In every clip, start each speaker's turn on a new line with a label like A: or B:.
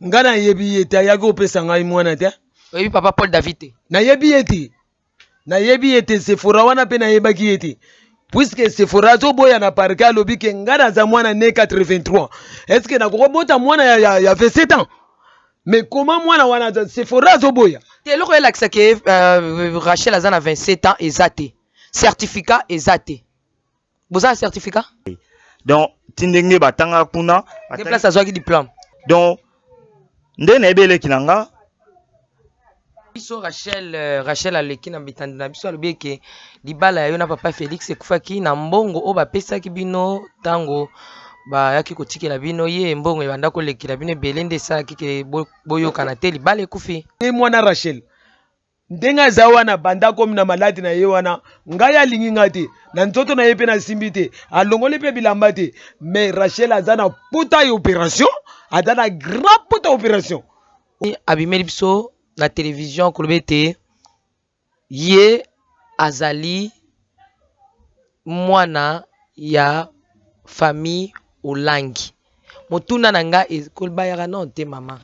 A: Ngai nayebi ye te, ayaki kopesa ngai mwana te.
B: Oyebi papa Paul David te?
A: Nayebi ye te, nayebi ye te. Sephora wana mpe nayebaki ye te, puisque Sephora azoboya na parquet, alobi ke ngai naza mwana ne 83. Est-ce nakokobota mwana ya 27 ans? Mais comment mwana wana Sephora azoboya?
B: Te, eloko elakisa ke Rachel aza na 27 ans eza te, certificat eza te. Boza na certificat?
C: Donc ti ndenge batanga kuna.
B: Nde place azwaki diplôme.
C: Donc nde nayebi eleki na nga.
B: Biso Rachel, Rachel aleki na bitando na biso, alobi eke libala ya yo na papa Félix ekufaki na mbongo oyo bapesaki bino ntango bayaki kotikela bino ye. Mbongo ebanda kolekela bino ebele, nde esalaki ke boyokana te, libala ekufi.
A: Ye mwana Rachel, ndenge aza wana, banda akomi na maladi na ye wana, ngai alingi ngai te, na nzoto na ye mpe nasimbi te, alongoli mpe bilamba te. Mais Rachel aza na pota ya opération, aza na grand pota ya opération.
B: Abimeli biso na télévision koloba ete ye azali mwana ya famille Olangi. Motuna na nga, kobayaka nano te mama,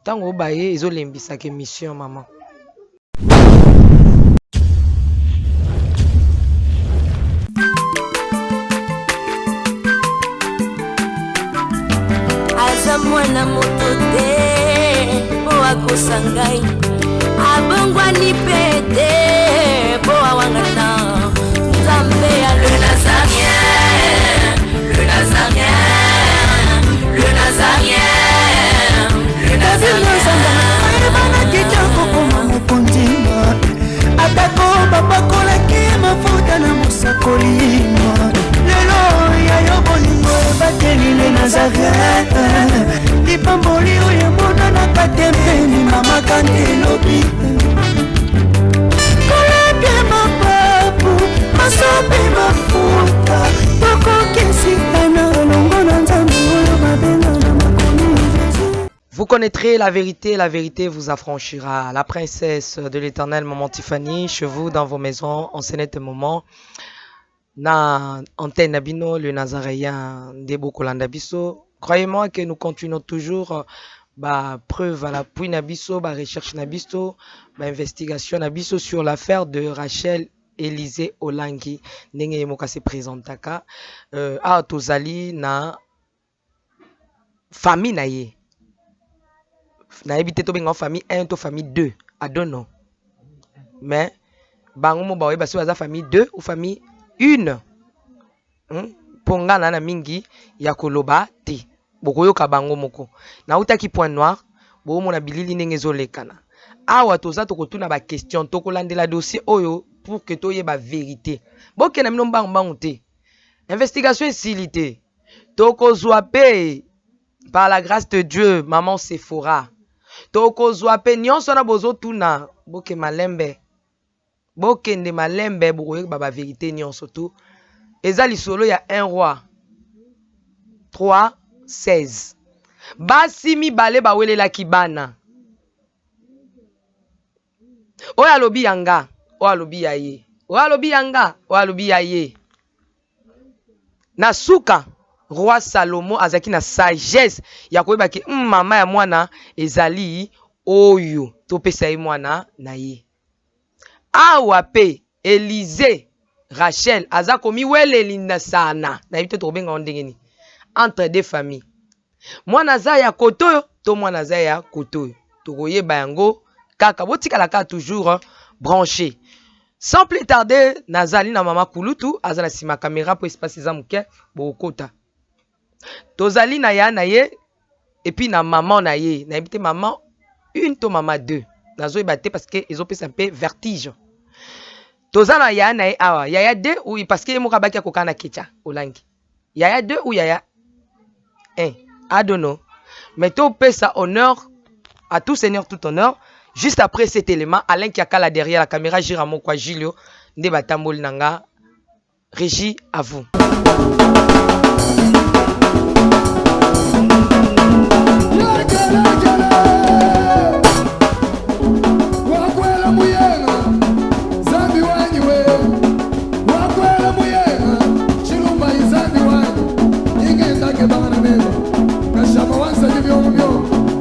B: ntango obaye ezolembisaka émission, mama.
D: Aza mwana moto te mpo akosa ngai, abongwani mpe te mpo awangana Nzambe ya le Nazarien, le Nazarien, le Nazarien, le Nazarien.
E: Ayebanaki te kokoma mokonzi, atako bapakolaki mafuta na mosakoli. Lelo ya yo bolingo ebateli le Nazaret, lipamboli oyo emonanaka te mpeni mama kantelobi kolapia mapapu masope mafuta, tokokesitana elongo na Nzambe oyo babenga na makomi Jésus.
B: Vous connaîtrez la vérité vous affranchira. La princesse de l'Éternel, Maman Tiffany, chez vous, dans vos maisons, en ce net moment. Na antenne na bino, le Nazaréen nde bokolanda biso. Croyez-moi que nous continuons toujours ba preuve à l'appui na biso, ba recherche na biso, ba investigation na biso sur l'affaire de Rachel Élisée Olangi, ndenge ye moko ase présentaka. Awa tozali na famille na ye, nayebi te tobenga famille 1 to famille 2, I don't know, mais bango mo baoyeba soki baza famille 2 ou famille 1, Mpo nga na mingi ya koloba te, bokoyoka bango moko. Nautaki Point Noir, boomona bilili ndenge ezolekana awa. Toza tokotuna baquestion, tokolandela dossier oyo pour que toyeba vérité. Bokenda bino mbangu mbangu te, investigation esili te. Tokozwa mpe, par la grâce de Dieu, maman Sephora, tokozwa mpe nyonso wana bozotuna. Boke malembe, bokende malembe, bokoyeba bavérité nyonso. Tu eza lisolo ya 1 Roi 3 16, basi mibale bawelelaki bana, oyo alobi ya nga, oyo alobi ya ye, oyo alobi ya nga, oyo alobi ya ye. Na suka, roi Salomo azalaki na sagesse ya koyeba ke mama ya mwana ezali oyo, topesa ye mwana na ye. Awa mpe Elize Rachel aza komiweleli na sana, nayebi te tokobenga ngo ndenge nini, entre deux familles, mwana aza ya kote oyo to mwana aza ya kote oyo, tokoyeba yango kaka. Botikala kaka toujours branché. Sans plus tarder, nazali na mama Kulutu, aza na nsima caméra mpo espace eza moke, bokokota. Tozali na ya na ye et puis na maman na ye, nayebi te maman une to mama deux, nazoyeba te parce que ezopesa mpe vertige. Toza na yaya na ye awa, yaya deux ou, parce que ye moko abaki akoka na Ketia Olangi, yaya deux ou yaya 1, I don't know. Mais topesa honneur à tout seigneur tout honneur. Juste après cet élément, Alain Kiakala derrière la caméra, Jira Mokwa Julio nde batamboli na nga. Régie, à vous.
F: Wakwela muyenga Zambi wanyi we, wakwela muyenga Chilumba izambi wanyi ingendake bana meba kashama wansaki byongo byongo.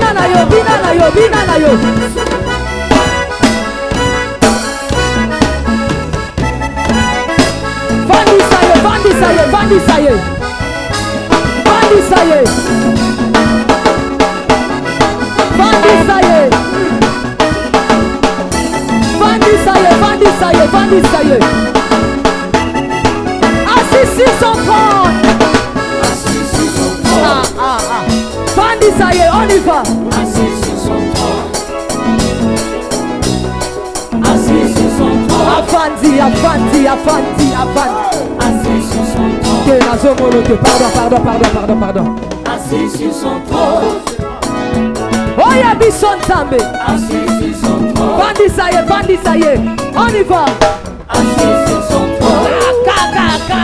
G: Bina na yo, bina na yo, bina na yo. Vandisa ye, vandisa ye, vandisa ye. Vandisa ye. Vandisa ye. Vandisa ye, vandisa ye, vandisa ye. Assis sur son trône. Ah, ah, ah. Vandisa ye, on y va. Afandi, afandi, afandi, afandi. Te nazomona te. Pardon, pardon, pardon, pardon, pardon. Oya biso Nzambe. Vandisa ye, vandisa ye. On y va. Ka, ka, ka.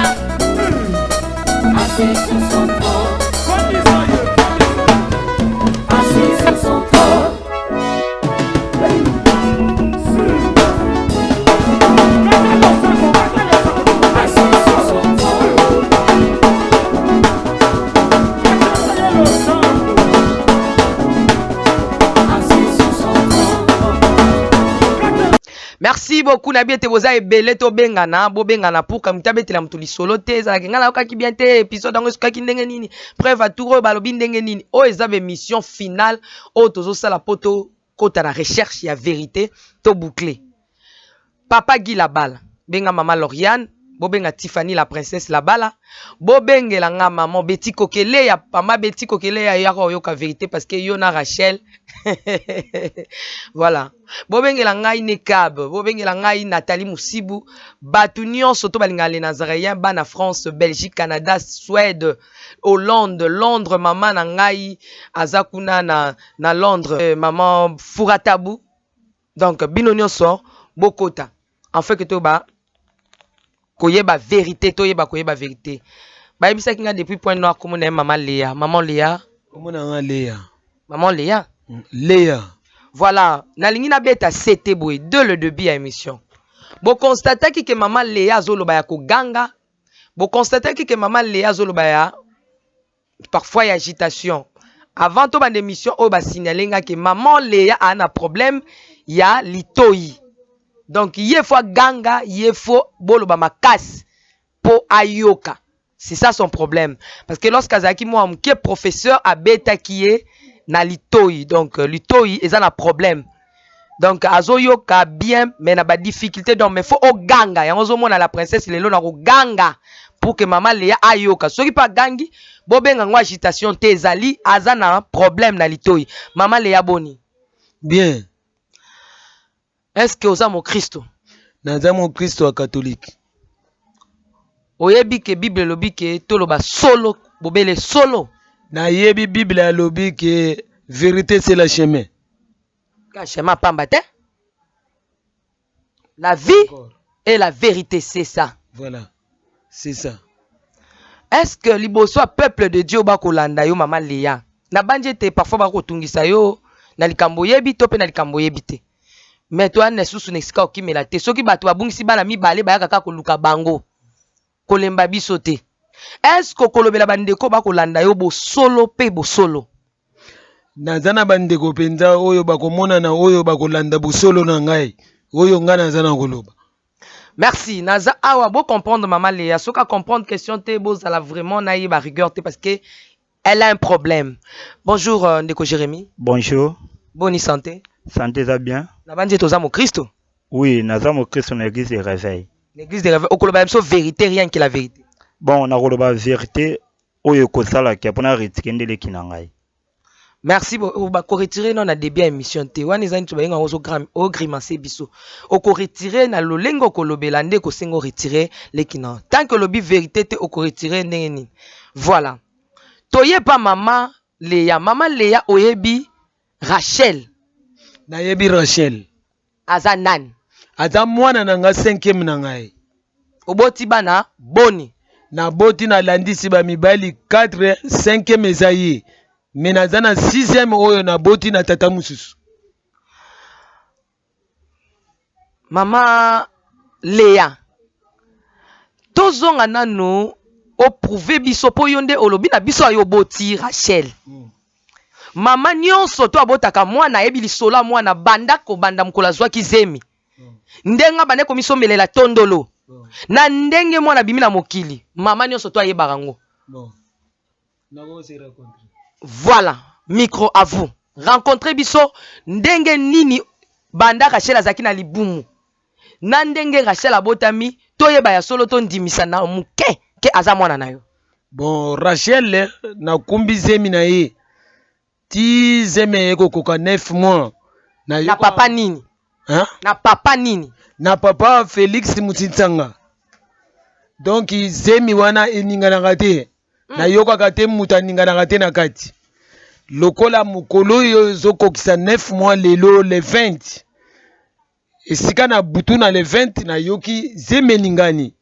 B: Merci beaucoup na biete boza ebele tobengana bobengana pour que moto abetela moto lisolo te ezalaki ngai nayokaki bien te épisode yango esukaki ndenge nini preuve à tour oyo balobi ndenge nini oyo eza baémission finale oyo tozosala mpo tokota na recherche ya vérité to boucler. Papa Guy Labala benga mama Lauriane, bobenga Tiffany la princesse Labala, bobengela nga maman Betty Kokeleya, mama Betty Kokeleya yaka oyoka vérité parce que yo na Rachel voilà, bobengela ngai Nekab, bobengela ngai Nathalie Musibu, bato nyonso to balingaka les Nazaréens, bana France, Belgique, Canada, Suède, Hollande, Londres, mama na ngai aza kuna na Londres, maman Furatabu. Donc bino nyonso bokota en fait que toyeba koyeba vérité, toyeba koyeba vérité. Bayebisaki nga depuis Point Noir komona ye mama Léa, maman Léa.
A: Komona nga Léa.
B: Maman Léa.
A: Léa.
B: Voilà, nalingi nabeta sete boye dès le début ya émission. Boconstataki ke mama Léa azoloba ya koganga, boconstataki ke mama Léa azoloba ya parfois ya agitation. Avant tobanda émission oyo basignale nga ke maman Léa a na problème ya litoi. Donc ye faut aganga, ye faut boloba makasi po ayoka. C'est ça son problème. Parce que lorsque azalaki mwa moke, professeur abetaki ye na litoi. Donc litoi eza na problème. Donc azoyoka bien mais na ba difficulté, donc mais faut oganga. Yango ozomona la princesse lelo na koganga pour que mama Léa ayoka. Soki pa gangi, bobenga ngo agitation te, ezali aza na problème na litoi. Mama Léa, boni?
A: Bien.
B: Est-ce que oza mokristo?
A: Naza mokristo ya catholique.
B: Oyebi ke Bible elobi ke toloba solo, bobele solo?
A: Nayebi Bible alobi ke vérité, c'est la chemin.
B: Ka chemin pamba te. La vie et la vérité, c'est ça.
A: Voilà, c'est ça.
B: Est-ce que liboso ya peuple de Dieu bakolanda yo, mama Léa? Nabandi ete parfois bakotungisa yo na likambo oyebi to mpe na likambo oyebi te. Mais toya na lisusu na esika okimela te. Soki bato babungisi bana mibale, bayaka kaka koluka bango, kolemba biso te. Est-ce que okolobela bandeko bakolanda yo bosolo mpe bosolo?
A: Naza na bandeko mpenza oyo bakomonana, oyo bakolanda bosolo na ngai, oyo ngai naza na koloba.
B: Merci. Naza awa bocomprendre mama Léa. Soki acomprendre question te, bozala vraiment nayeba rigueur te parce que elle a un problème. Bonjour ndeko Jérémy.
C: Bonjour.
B: Boni santé?
C: Santé eza bien.
B: Nabandi ete oza mokristo.
C: Oui, naza mokristo na église de réveil.
B: L'église de réveil. Okoloba biso vérité, rien que la vérité.
C: Bon, nakoloba vérité oyo ekosalaka mpona retire nde eleki na ngai.
B: Merci. Bakoretire no na début ya émission te. Wana eza neti bayenga yango ogrimace biso. Okoretire na lolenge okolobela nde ekosenga oretire leki na. Tant que olobi vérité te, okoretire ndenge nini? Voilà, toyepa mama Leya. Mama Leya, oyebi Rachel?
A: Nayebi Rachel.
B: Aza nani?
A: Aza mwana na ngai, cinquième na ngai.
B: Oboti bana boni?
A: Naboti, nalandisi bamibali 4, 5e eza ye, me naza na 6e oyo naboti na tata mosusu.
B: Mama Leya, tozonga nanu oprouve biso mpo yo nde olobi na biso ayo oboti Rachel. Mama nyonso to abotaka mwana ayebi lisolo ya mwana banda kobanda mokolo azwaki zemi. Ndenge abandaki komisombelela tondolo. Na ndenge mwana abimi na mokili, mama nyonso to ayebaka yango.
A: Bon. Nako se rencontrer.
B: Voilà, micro à vous. Rencontrer biso ndenge nini banda Rachel azalaki na libumu. Na ndenge Rachel abotami, toyeba ya solo tondimisa na moke ke aza mwana na yo.
A: Bon, Rachel nakumbi zemi na ye ti zemi ekokoka 9 mois.
B: Na, na papa nini?
A: Hein?
B: Na papa nini?
A: Na papa Felix Mutitsanga. Donc zemi wana eninganaka te. Nayokaka te moto aninganaka te na kati. Lokola mokolo oyo ezokokisa 9 mois lelo le 20. Esika na butu na le 20 nayoki zemi eningani.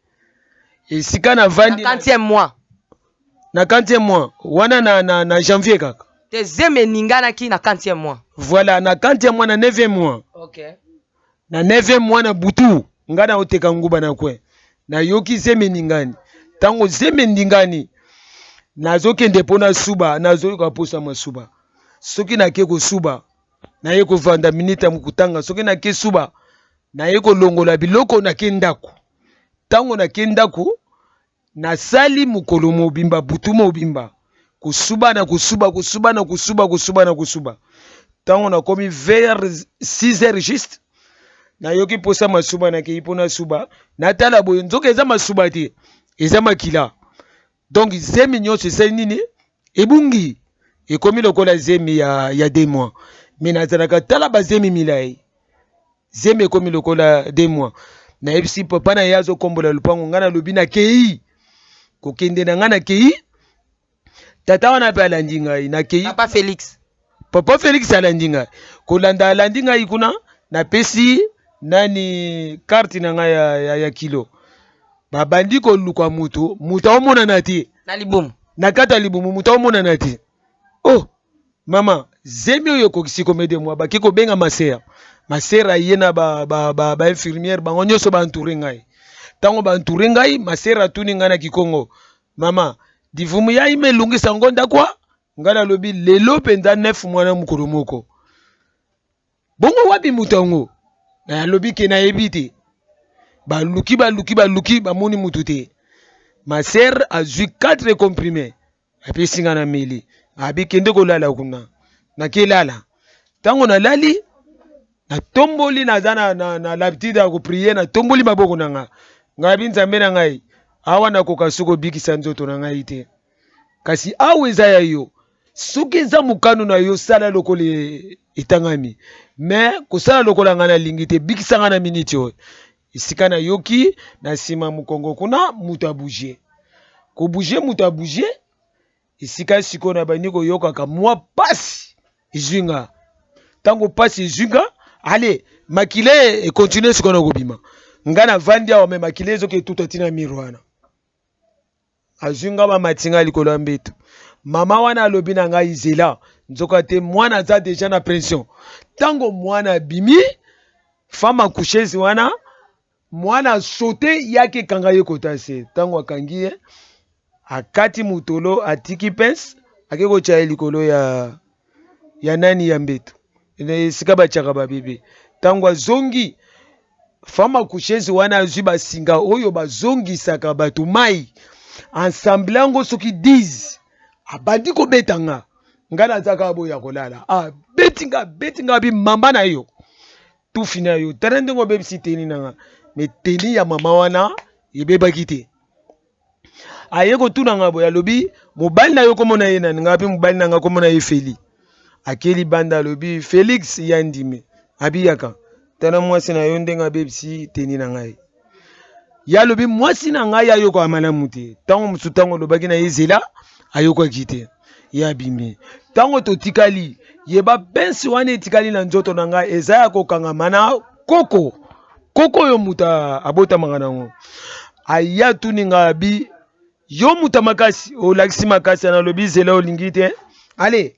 A: Esika navandi
B: na 40e mois.
A: Na 40e mois wana na janvier kaka.
B: Te zemi eninganaki na 40e mois.
A: Voilà, na 40e mois na 9e mois.
B: Okay.
A: Na 9e mois na butu nga na oteka nguba na kwe. Nayoki zemi eningani. Tango zemi eningani nazokende mpo na suba, nazoyoka posa masuba. Soki nake kosuba naye kovanda minute ya kotanga, soki nake suba naye kolongola biloko nake ndako. Tango nake ndako nasali mokolo mobimba butu mobimba kosuba na kosuba kosuba na kosuba kosuba na kosuba. Tango nakomi vers 6 heures juste nayoki mposa masuba, nakei mpo nasuba, natala boye nzoka eza masuba te, eza makila. Donc zemi nyonso esali nini? Ebungi, ekomi lokola zemi ya 2 mois. Mais nazalaka tala bazemi milai, zemi ekomi lokola 2 mois. Nayebisi papa na ye azokombola lopango, ngai nalobi nakei kokende na ngai, nakei. Tata wana mpe alandi ngai, nakei.
B: Papa Felix.
A: Papa Felix alandi ngai, kolanda alandi ngai kuna, napesi nani carte na ngai ya kilo. Babandi koluka moto, moto aomonana te.
B: Na libumu.
A: Na kati ya libumu moto aomonana te. Oh mama, zemi oyo ekokisi combien de mois? Bake kobenga masera. Masera ye na ba infirmière bango nyonso ba entouré ngai. Tango ba entouré ngai, masera atuni ngai na Kikongo. Mama, divumu ya ime elungisa ngonda kwa? Ngai nalobi lelo mpenza 9 mois na mokolo moko. Bongo wapi moto yango? Nalobi ke nayebi te. Baluki baluki baluki bamoni moto te. Ma sœur azwi 4 comprimés. Apesi nga na meli. Abi kende kolala kuna. Nakelala. Tango nalali, natomboli naza na l'habitude ya koprier, natomboli maboko na nga. Ngai abi Nzambe na ngai, awa nakoka soki kobikisa nzoto na ngai te. Kasi awa eza ya yo. Soki eza mokano na yo, sala lokola etangami. Mais kosala lokola ngai nalingi te, bikisa ngai na minute oyo. Esika nayoki na nsima mokongo kuna moto abouge. Kobouge moto abouge, esika sikoyo nabandi koyokaka mwa pasi ezwi nga. Ntango pasi ezwi nga, ale makila ekontinue sikoyo na kobima. Nga navandi awa me makila ezoki etuta ntina mire wana. Azwi nga bamati nga likolo ya mbeto. Mama wana alobi na ngai zela, nzoka te mwana aza deja na pression. Ntango mwana abimi, femme accoucheuse wana mwana saute yaki ekanga ye kota se. Ntango akangi ye, akati motolo, atiki pince, ake kotya ye likolo ya nani ya mbeto. Esika batiaka ba bebe. Ntango azongi, femme accoucheuse wana azwi basinga oyo bazongisaka bato mai, ensemble yango soki 10, abandi kobeta nga. Nga naza kaka boya kolala. Abeti nga, abeti nga, abi mama na yo. Tufi na yo. Tala ndenge obebisi teni na nga. Mais teni ya mama wana ebebaki te. Aye kotuna nga boye, alobi mobali na yo komona ye nani? Nga pe mobali na nga komona ye Feli. Akeli banda alobi Felix ya ndimi. Abiyaka. Tala mwasi na yo ndenge abebisi teni na ngai. Ye alobi mwasi na ngai ayokaka malamu te. Tango mosusu tango olobaki na ye zela ayokaki te. Ye abimi. Tango totikali yeba pince wana etikali na nzoto na ngai eza ya kokangama na koko. Koko oyo moto abotamaka nango. Aya atuni ngai abi yo moto ya makasi olakisi makasi na alobi zela olingi te. Allez,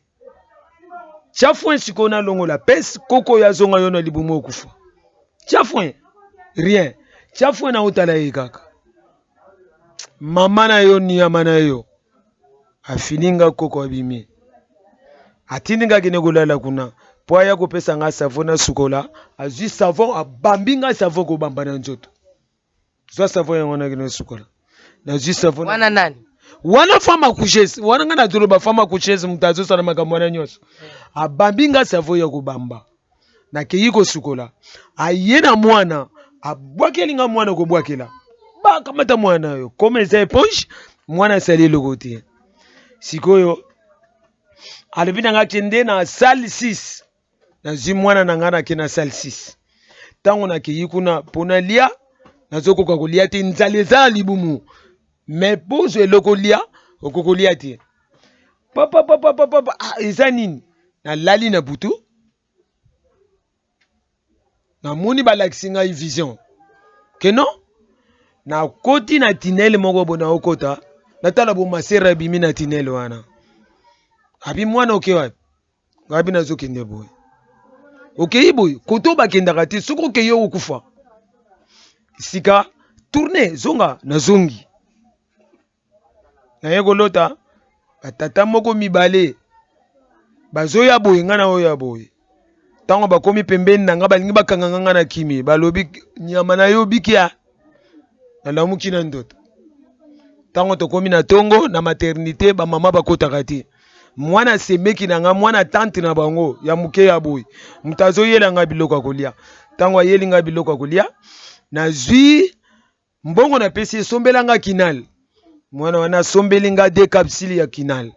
A: tia foin sikoyo nalongola pince koko oyo azonga yo na libumu okufa. Tia foin, rien. Tia foin na otala ye kaka. Mama na yo niama na yo. Afini nga koko abimi. Atindi nga akende kolala kuna po aya kopesa nga savon nasukola. Azwi savon abambi nga savon kobamba na nzoto. Zwa savon yango wana akende kosukola. Nazwi savon
B: wana nani?
A: Wana femme accoucheuse. Wana nga nazoloba femme accoucheuse moto azosala makambo wana nyonso. Abambi nga savon ya kobamba. Nakeyi kosukola. Aye na mwana, abwakeli nga mwana kobwakela. Bakamata mwana oyo. Comme eza eponge, mwana asali eloko te. Sikoyo alobi na nga kende na salle 6. Nazwi mwana na nga nake na salle 6. Tango nakeyi kuna po nalia, nazokoka kolia te, nzala eza na libumu. Mais po ozwa eloko olia, okoki kolia te. Papa, papa, papa, papa, ah, eza nini? Nalali na butu, namoni balakisi ngai vision ke non, nakoti na tunnel moko bo naokota, natala bo masera ebimi na tunnel wana. Abi mwana oke wapi? Ngabi nazokende boye. Okeyi boye, koto bakendaka te, soki okeyi okokufa. Sika tourne zonga, nazongi. Naye kolota batata moko mibale bazoya boye, ngai naoya boye. Ntango bakomi pembeni na ngai balingi bakanga ngai, ngai na kimi, balobi nyama na yo bikia. Nalamuki na ndoto. Ntango tokomi na tongo na maternité, ba mama bakotaka te. Mwana semeki na ngai, mwana tante na bango ya moke ya boye, moto azoyela ngai biloko ya kolia. Ntango ayeli ngai biloko ya kolia, nazwi mbongo napesi esombela nga kinal. Mwana wana asombeli nga 2 capsules ya kinal.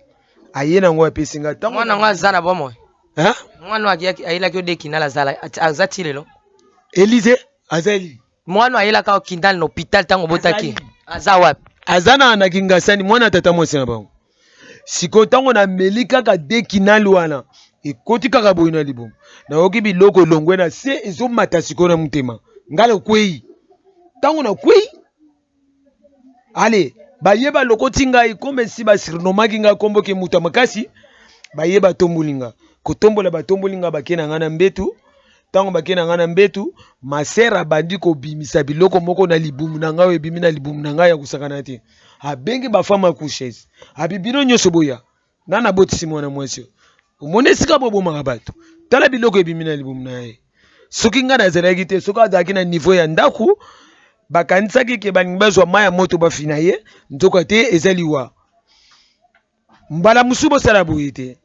A: Aye nango apesi nga. Tango
B: mwana ngo aza na bomoi.
A: Hein?
B: Mwana ayelaki yo 2 kinal azala aza ti lelo.
A: Elise azali.
B: Mwana ayelaka yo kinal na hôpital tango obotaki. Aza wapi?
A: Aza na Kingasani, mwana tata mwasi na bango. Sikoyo tango nameli kaka 2 kinal wana ekoti kaka boye na libumu. Nayoki biloko elongwe na se ezomata sikoyo na motema. Ngai nakwei. Tango nakwei, ale baye balokoti ngai comme esi basurnomaki ngai kombo ke moto ya makasi, baye batomboli nga. Kotombola batomboli nga bake na ngai na mbetu. Tango bake na ngai na mbetu, ma sœur abandi kobimisa biloko moko na libumu na ngai oyo ebimi na libumu na ngai ya kosakana te. Abengi ba femme accoucheuse. Abi bino nyonso boya. Nani abotisi mwana mwasi oyo? Omoni esika bobomaka bato. Tala biloko ebimi na libumu na ye. Soki ngai nazalaki te, soki azalaki na niveau ya ndako, bakanisaki ke balingi bazwa mai ya moto bafina ye, nzoka te eza liwa. Mbala mosusu bosala boye te.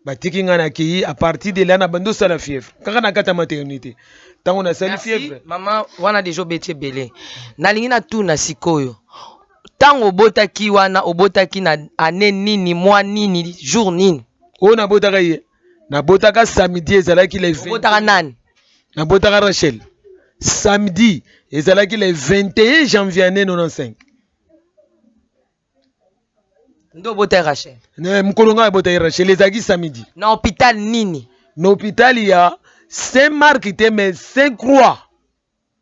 A: Batiki ngai nakei, à partir de là nabandi osala fièvre kaka na kati ya maternité. Ntango nasali fièvre,
B: mama wana deja obeti ebele. Nalingi natuna sikoyo, ntango obotaki wana, obotaki na année nini, mois nini, jour nini?
A: Oyo nabotaka ye, nabotaka samedi, ezalaki le 20.
B: Obotaka nani?
A: Nabotaka Rachel samedi, ezalaki le 21 janvier année 95.
B: Nde obotaki Rachel?
A: Ne, mokolo ngai abotaki Rachel ezalaki samedi.
B: Na hôpital nini?
A: Na hôpital ya Saint-Marc te, mais Saint-Croix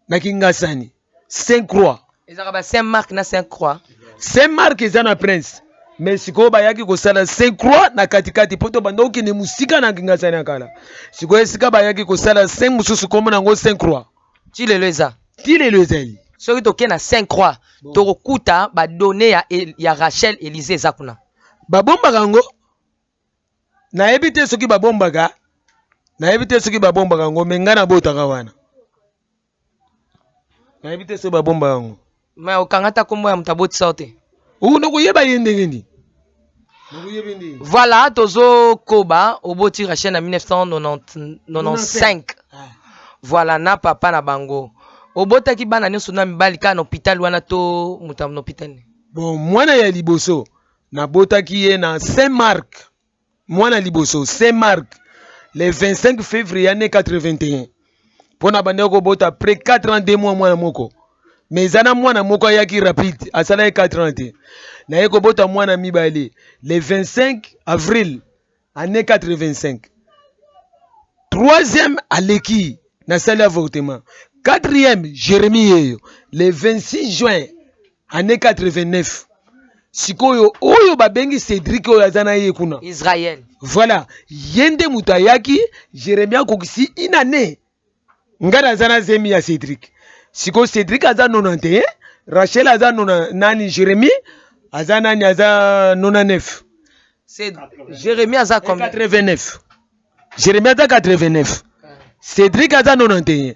A: na Kingasani. Saint-Croix.
B: Ezalaka ba Saint-Marc na Saint-Croix.
A: Saint-Marc eza na Prince. Mais sikoyo bayaki kosala Saint-Croix na katikati po tobanda kokende mosika na Kingasani ya kala. Sikoyo esika bayaki kosala Saint mosusu kombo na yango Saint-Croix.
B: Ti lelo eza.
A: Ti lelo ezali.
B: Soki toke na Saint-Croix, tokokuta ba données ya Rachel Elysée eza kuna.
A: Babombaka yango? Nayebi te soki babombaka. Nayebi te soki babombaka yango, mais ngai nabotaka wana. Nayebi te soki babombaka yango.
B: Mais okanga ata kombo ya moto abotisa yo te.
A: Ou nakoyeba ye ndenge nini?
B: Voilà, tozo koba oboti Rachel na 1995. Voilà, na papa na bango. Obotaki bana nyonso na mibali kaka na hôpital wana to moto na hôpital nini?
A: Bon, mwana ya liboso nabotaki ye na Saint-Marc. Mwana liboso Saint-Marc le 25 février année 81. Pona bande kobota après 4 ans 2 mois mwana moko. Mais eza na mwana moko ayaki rapide, asalaki 4 ans te. Naye kobota mwana mibale le 25 avril année 85. Troisième aleki nasali avortement. Quatrième Jérémie yeyo le 26 juin année 89. Sikoyo oyo babengi Cédric oyo aza na ye kuna
B: Israël.
A: Voilà, ye nde moto ayaki. Jérémie akokisi une année, ngai naza na zemi ya Cédric. Sikoyo Cédric aza 91, Rachel aza nona, nani Jérémie aza nani aza 99.
B: C'est Jérémie aza combien?
A: 89. Jérémie aza 89, Cédric aza 91.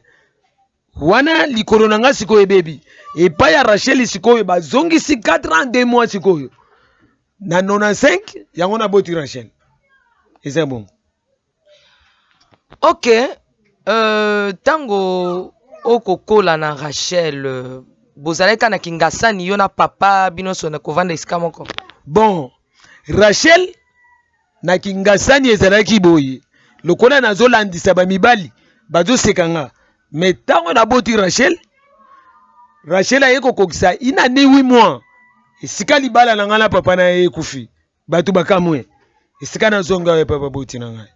A: Wana likolo na nga sikoyo ebebi epai ya Rachel. Sikoyo bazongisi 4 ans 2 mois. Sikoyo na 95 yango naboti Rachel, eza bongo.
B: Ok, ntango okokola na Rachel, bozalaki kaka na Kingasani, yo na papa, bino nyonso na kovanda esika moko?
A: Bon, Rachel na Kingasani ezalaki boye, lokola nazolandisa bamibali, bazoseka nga. Me ntango naboti Rachel, Rachel aye kokokisa inane 8 mois, esika libala na ngai na papa na ye ekufi, bato bakamwe. Esika nazonga oyo epa baboti na ngai,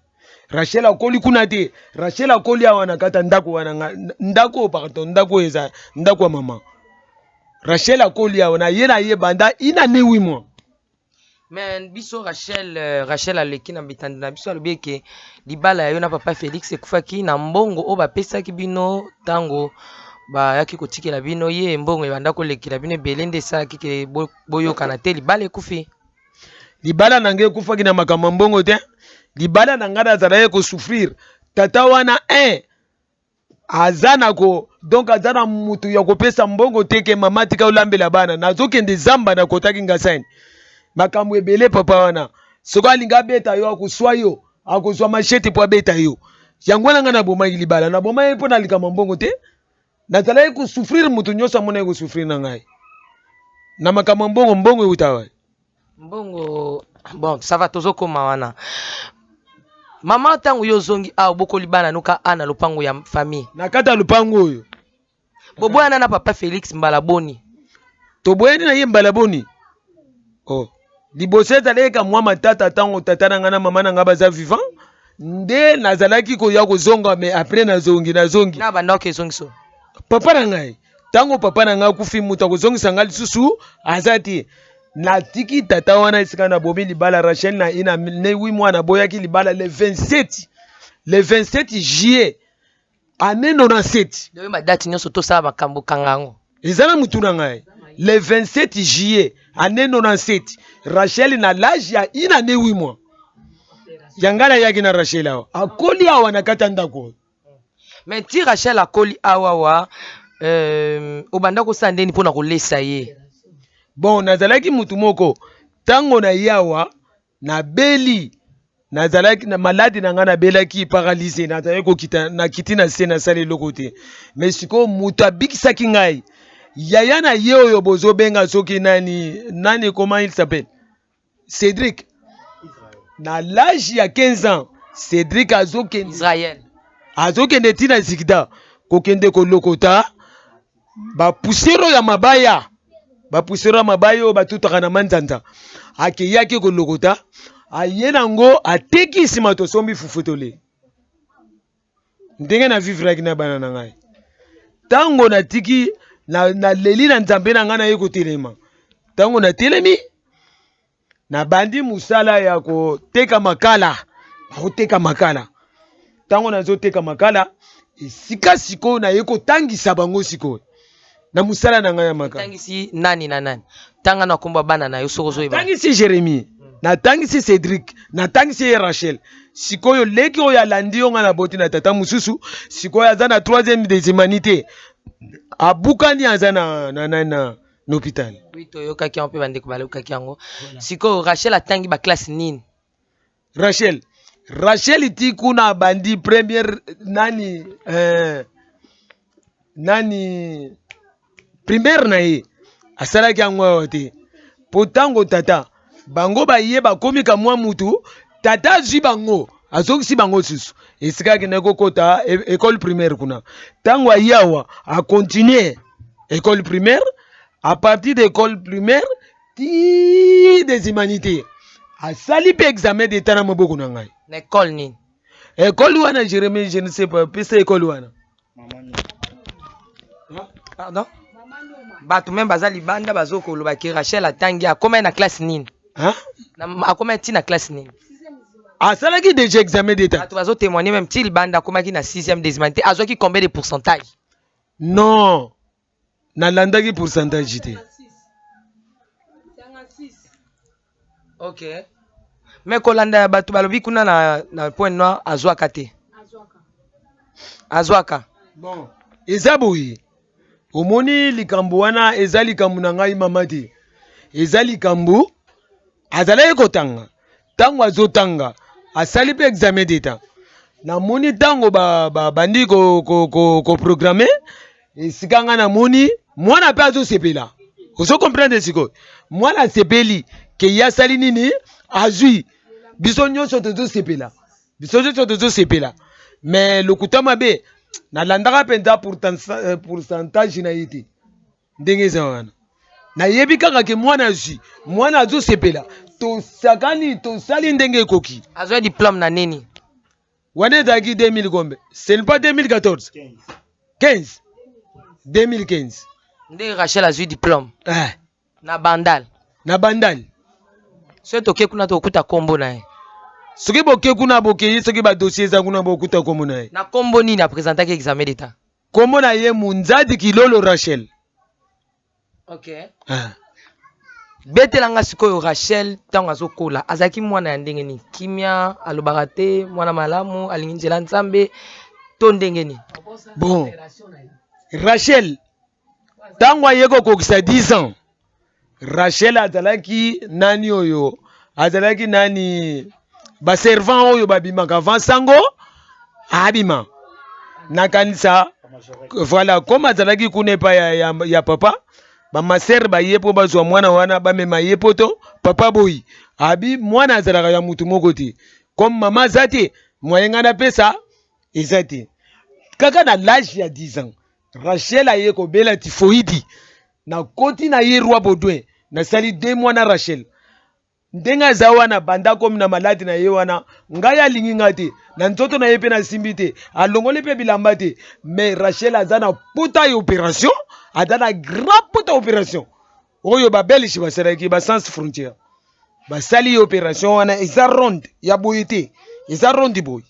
A: Rachel akoli kuna te. Rachel akoli awa na kati ya ndako wana ngai, ndako, pardon, ndako oyo eza ndako ya mama. Rachel akoli awa na ye banda inane 8 mois.
B: Mais biso Rachel, Rachel aleki na bitando na biso, alobi eke libala ya yo na papa Félix ekufaki na mbongo oyo bapesaki bino ntango bayaki kotikela bino ye. Mbongo ebanda kolekela bino ebele, nde esalaki ke boyokana te, libala ekufi.
A: Libala na ngai ekufaki na makambo ya mbongo te. Libala na ngai, nazalaki kosouffrir. Tata wana 1 aza na ko, donc aza na mutu ya kopesa mbongo te ke mama tika olambela bana. Nazokende zamba, nakotaki Ngasani, makambo ebele. Papa wana, soki alingi abeta yo, akozwa yo, akozwa machette mpo abeta yo. Yango wana ngai nabomaki libala. Nabomaki mpo na likambo ya mbongo te. Nazalaki kosouffrir, moto nyonso amonaki kosouffrir na ngai na makambo ya mbongo. Mbongo euta wapi?
B: Mbongo, bon, ça va, tozokóma wana. Mama, ntango yo ozongi awa, obokoli bana noka a na lopango ya famille?
A: Na kati ya lopango oyo.
B: Boboyana na papa Félix mbala boni?
A: Toboyani na ye mbala boni? Oh. Liboso ezalaki ka mwa matata ntango tata na ngai na mama na ngai baza vivant, nde nazalaki koya kozonga. Mais après nazongi, nazongi.
B: Na bandako ezongi so?
A: Papa na ngai. Ntango papa na ngai akufi, moto akozongisa ngai lisusu aza te. Natiki tata wana esika nabomi libala. Rachel na ina ne 8 mois, naboyaki libala le 27, le 27 juillet année 97.
B: Oyo badate nyonso tosala makambo, kanga yango.
A: Eza na mutu na ngai. Le 27 juillet année 97, Rachel na l'âge ya une année 8 mois ya ngai nayaki na Rachel awa. Akoli awa na kati ya ndako oyo.
B: Mais ti Rachel akoli awawa, obanda kosala ndeni mpona kolesa ye?
A: Bon, nazalaki mutu moko, ntango na ye awa nabeli, nazalaki na maladi na ngai, nabelaki paralysie, nazalaki kokita, nakiti na se, nasali eloko te. Mais sikoyo moto abikisaki ngai, yaya na ye oyo bozobenga soki nani nani, comment il s'appelle, Cédric. Na l'âge ya 15 ans, Cédric azokende
B: Israel.
A: Azokende ntina zikida, kokende kolokota bapoussière ya mabaya, bapoussière ya mabaya oyo batutaka na manzanza. Akeyaki kolokota, aye nango, ateki, nsima tosombi fufu tole. Ndenge na vivraki na bana na ngai, ntango natiki, naleli na Nzambe na ngai, naye kotelema. Ntango natelemi, nabandi mosala ya koteka makala. Nakoteka makala. Ntango nazoteka makala, esika sikoyo naye kotangisa bango sikoyo na mosala na ngai ya makala.
B: Tangisi nani na nani? Tanga na kombo ya bana na yo soki ozoyeba.
A: Natangisi Jérémie, natangisi Cédric, natangisi ye Rachel. Sikoyo leki oyo alandi yo, ngai naboti na tata mosusu, sikoyo aza na troisième des humanités, abukani, aza na hôpital.
B: Oui, toyokaki yango mpe bandeko balokaki yango. Sikoyo Rachel atangi baklasse nini?
A: Rachel, Rachel ti kuna abandi première nani, nani, primaire na ye asalaki yango awa te, po ntango tata bango baye bakomi ka mwa mutu, tata azwi bango, azongisi bango susu esika akendaki kokota école primaire kuna. Ntango aye awa, acontinue école primaire. À partir de école primaire ti des humanités, asali mpe examen d'état na maboko na ngai.
B: Na école nini?
A: École wana, Jérémie, je ne sais pas, pesa école wana.
B: Pardon, bato même baza libanda bazokoloba ke Rachel atangi, akomai na classe nini?
A: Hein?
B: Akomai ti na classe nini?
A: Asalaki déjà examen d'état.
B: Bato bazotémoigne même ti libanda, akomaki na sixième des humanités. Azwaki combien de pourcentage?
A: Non, nalandaki pourcentage te.
B: Ok. Mais kolanda ya bato balobi kuna na Point Noir, azwaka te, azwaka.
A: Bon, eza boye, omoni, likambo wana eza likambo na ngai mama te. Eza likambo azalaki kotanga. Ntango azotanga, asali mpe examen d'état. Namoni ntango bandi koprogrammer esika ngai namoni mwana mpe azosepela. Ozo comprendre? Sikoyo mwana asepeli ke ye asali nini, azwi. Biso nyonso tozosepela, biso nyonso tozosepela. Mais lokuta mabe, nalandaka mpenza pourcentage na ye te. Ndenge eza wana, nayebi kaka ke mwana azwi, mwana azosepela, tosakani, tosali ndenge ekoki.
B: Azwa diplôme na nini?
A: Wana ezalaki 2000 combien? Ce n'est pas 2014, 15, 2015.
B: Nde Rachel azwi diplôme?
A: Eh.
B: Na Bandal?
A: Na Bandal.
B: Soki toke kuna, tokokuta nkombo na ye?
A: Soki boke kuna, bokei, soki badossier eza kuna, bokuta nkombo na ye.
B: Na nkombo nini apresentaki examen d'état?
A: Nkombo na ye Munzadi Kilolo Rachel.
B: Ok.
A: Ah.
B: Betelanga sikoyo, Rachel ntango azokola azalaki mwana ya ndenge nini? Kimia, alobaka te, mwana malamu, alingi nzela Nzambe to ndenge nini?
A: Bon, Rachel ntango aye kokokisa 10 ans, Rachel azalaki nani oyo azalaki nani, baservant oyo babimaka avant sango abima, nakanisa. Voilà, comme azalaki kuna epai ya papa, bamasere baye mpo bazwa mwana wana, bamema ye poto. Papa boyi, abi mwana azalaka ya mutu moko te. Comme mama aza te, moyen ngai napesa eza te. Kaka na l'âge ya 10 ans, Rachel aye kobela typhoïde. Nakoti na ye Roi Baudouin, nasali 2 mois na Rachel. Ndenge aza wana, banda komi na maladi na ye wana, ngai alingi ngai te, na nzoto na ye mpe nasimbi te, alongoli mpe bilamba te. Mais Rachel aza na pota ya opération, aza na grand pota opération oyo Babelge basalaki, ba Sans Frontière basali ye opération wana. Eza ronde ya boye te, eza ronde boye,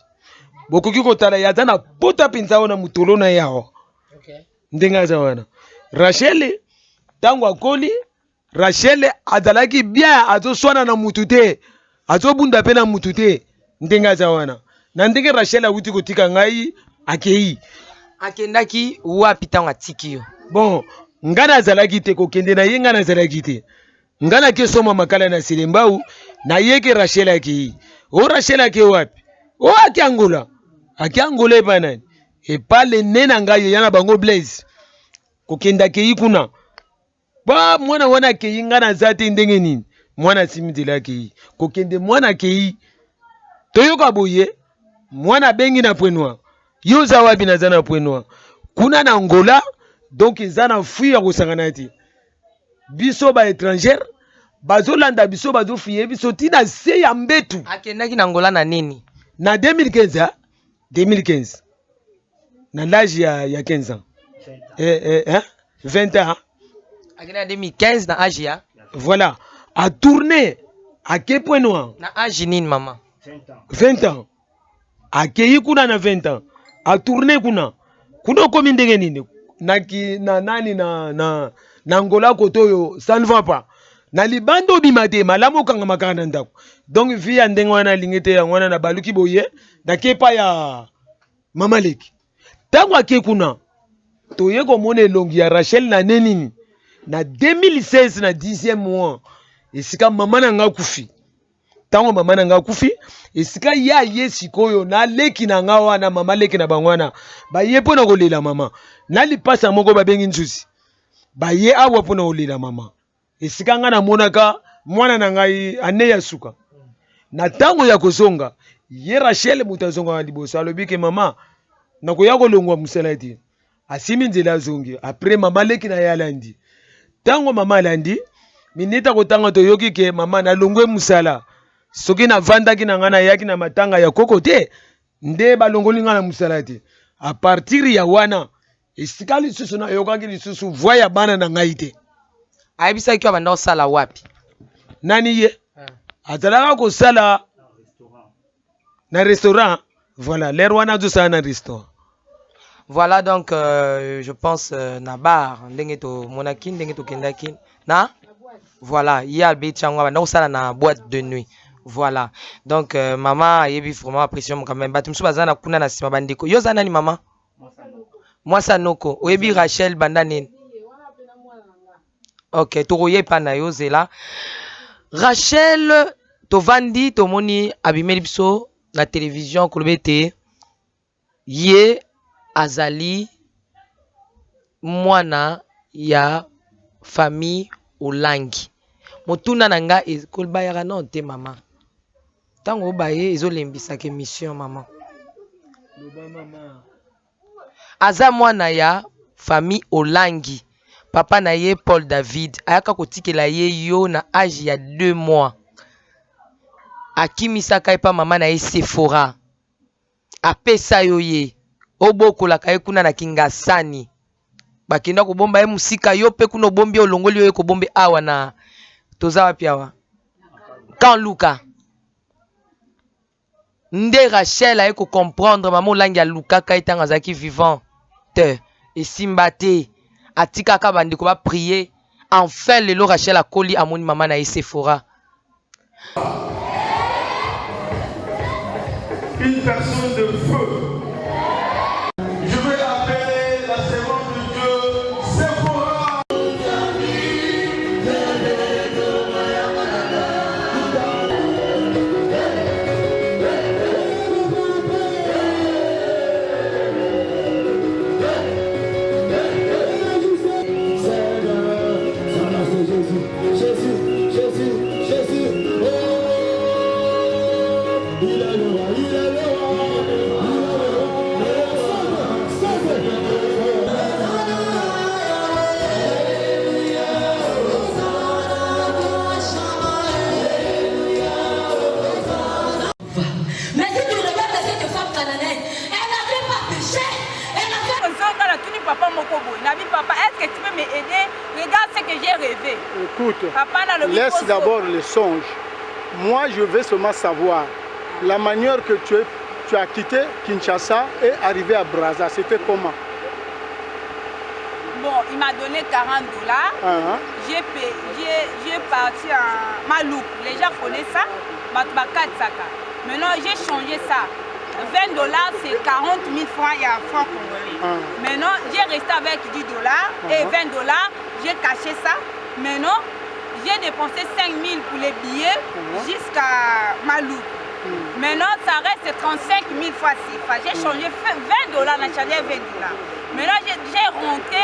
A: bokoki kotala ye, aza na pota mpenza wana, motolo na ye awa. Ndenge aza wana, Rachel ntango akoli, Rachel azalaki bien, azoswana na mutu te, azobunda mpe na mutu te. Ndenge aza wana, na ndenge Rachel awuti kotika ngai, akei.
B: Akendaki wapi ntango atiki yo?
A: Bon, ngai nazalaki te. Kokende na ye, ngai nazalaki te. Ngai nake soma makala na Selembao, nayeke Rachel akei. O Rachel ake wapi? O ake Angola. Ake Angola epa nani? Epa lene na ngai, eya na bango Blaise. Kokende, akei kuna ba mwana wana akei, ngai naza te. Ndenge nini mwana asimi nzela, akei? Kokende mwana akei, toyoka boye mwana abengi na Point Noir: "Yo oza wapi?" "Naza na Point Noir kuna na Angola." Donc eza na fui ya kosangana te. Biso baétranger bazolanda biso, bazofuye biso ntina se ya mbetu.
B: Akendaki na Angola na nini?
A: Na 2015, ah? 2015, na l'âge ya 15 ans, hein? 20 ans.
B: Akendaki na 2015 na âge ya
A: Voilà, atourné, ake Point Noir.
B: Na âge nini, mama?
A: 20 ans. Akei kuna na 20 ans, atourné kuna. Kuna okomi ndenge nini na, ki, na nani na Angola kote oyo, ça ne va pas na libanda, obima te, malamu okangama kaka na ndako. Donc vie ya ndenge wana alingi te. Yango wana na baluki boye, nake epai ya mama leki. Ntango ake kuna, toye komona elongi ya Rachel na ne nini, na 2016, na 10e mois, esika mama na nga akufi. Ntango mama na nga akufi, esika ye aye sikoyo na leki na nga wana, mama leki na bango wana, baye mpo na kolela mama na lipasa moko babengi Nzuzi. Baye awa mpo na kolela mama, esika ngai namonaka mwana na ngai ane ya suka. Na ntango ya kozonga, ye Rachel moto azongaka liboso, alobi ke mama, nakoya kolongwa mosala te. Asimi nzela, azongi. Après mama leki na ye alandi. Ntango mama alandi, minita kotanga, toyoki ke mama, nalongwe mosala. Soki navandaki na ngai, nayaki na matanga ya koko te, nde balongoli ngai na mosala te. À partir ya wana, esika lisusu nayokaki lisusu voix ya bana na ngai te.
B: Ayebisaki yo abanda kosala wapi?
A: Nani ye azalaka kosala na restaurant. Voilà, l'heure wana azosala na restaurant.
B: Voilà, donc je pense na bar, ndenge tomonaki, ndenge tokendaki na, voilà, ye abeti yango, abanda kosala na boîte de nuit. Voilà. Donc euh, mama ayebi vraiment appréciation quand même. Bato mosusu baza na kuna na nsima bandeko. Yo oza nani mama? Mwasa noko. Oyebi Rachel banda nini? Ok, tokoya epa na yo zela. Rachel tovandi tomoni abimeli biso na television koloba ete ye azali mwana ya famille Olangi. Motuna na nga kobayaka nao te mama. Ntango obaye ezolembisaka emission mama. Aza mwana ya famille Olangi. Papa na ye Paul David ayaka kotikela ye yo na age ya 2 mois. Akimisaka ye pa mama na ye Sephora. Apesa yo ye obokolaka ye kuna na Kingasani. Bakenda kobomba ye mosika, yo pe kuna obombi ye, olongoli yo ye kobombe awa na toza wapi awa? Camp Luka. Nde Rachel aye ko comprendre mama Olangi alukaka ye tango azalaki vivant te esimba te atikaka ba ndeko ba prier enfin lelo Rachel akoli amoni mama na ye Sephora.
H: Une personne de feu. Je vais appeler la servante de Dieu Sephora.
D: Mais si tu regardes cette femme cananéenne, elle n'avait pas péché. Elle avait...
I: Ozonga natuni papa moko boye nabi papa est-ce que tu peux me aider regarde ce que j'ai rêvé.
J: Écoute,
I: papa nalobi
J: laisse d'abord le songe. Moi, je veux seulement savoir la manière que tu, es, tu as quitté Kinshasa et arrivé à Brazza, c'était comment?
I: Bon, il m'a donné 40 dollars. Uh -huh. J'ai parti en Maloukou. Les gens connaissent ça. Saka. Maintenant, j'ai changé ça. 20 dollars, c'est 40 000 francs et un franc congolais. Uh -huh. Maintenant, j'ai resté avec 10 dollars uh -huh. et 20 dollars. J'ai caché ça. Maintenant, j'ai dépensé 5 000 pour les billets jusqu'à Maloukou. Maintenant, ça reste 35 000 fois CFA. J'ai changé 20 dollars, j'ai changé 20 dollars. Maintenant, j'ai rentré.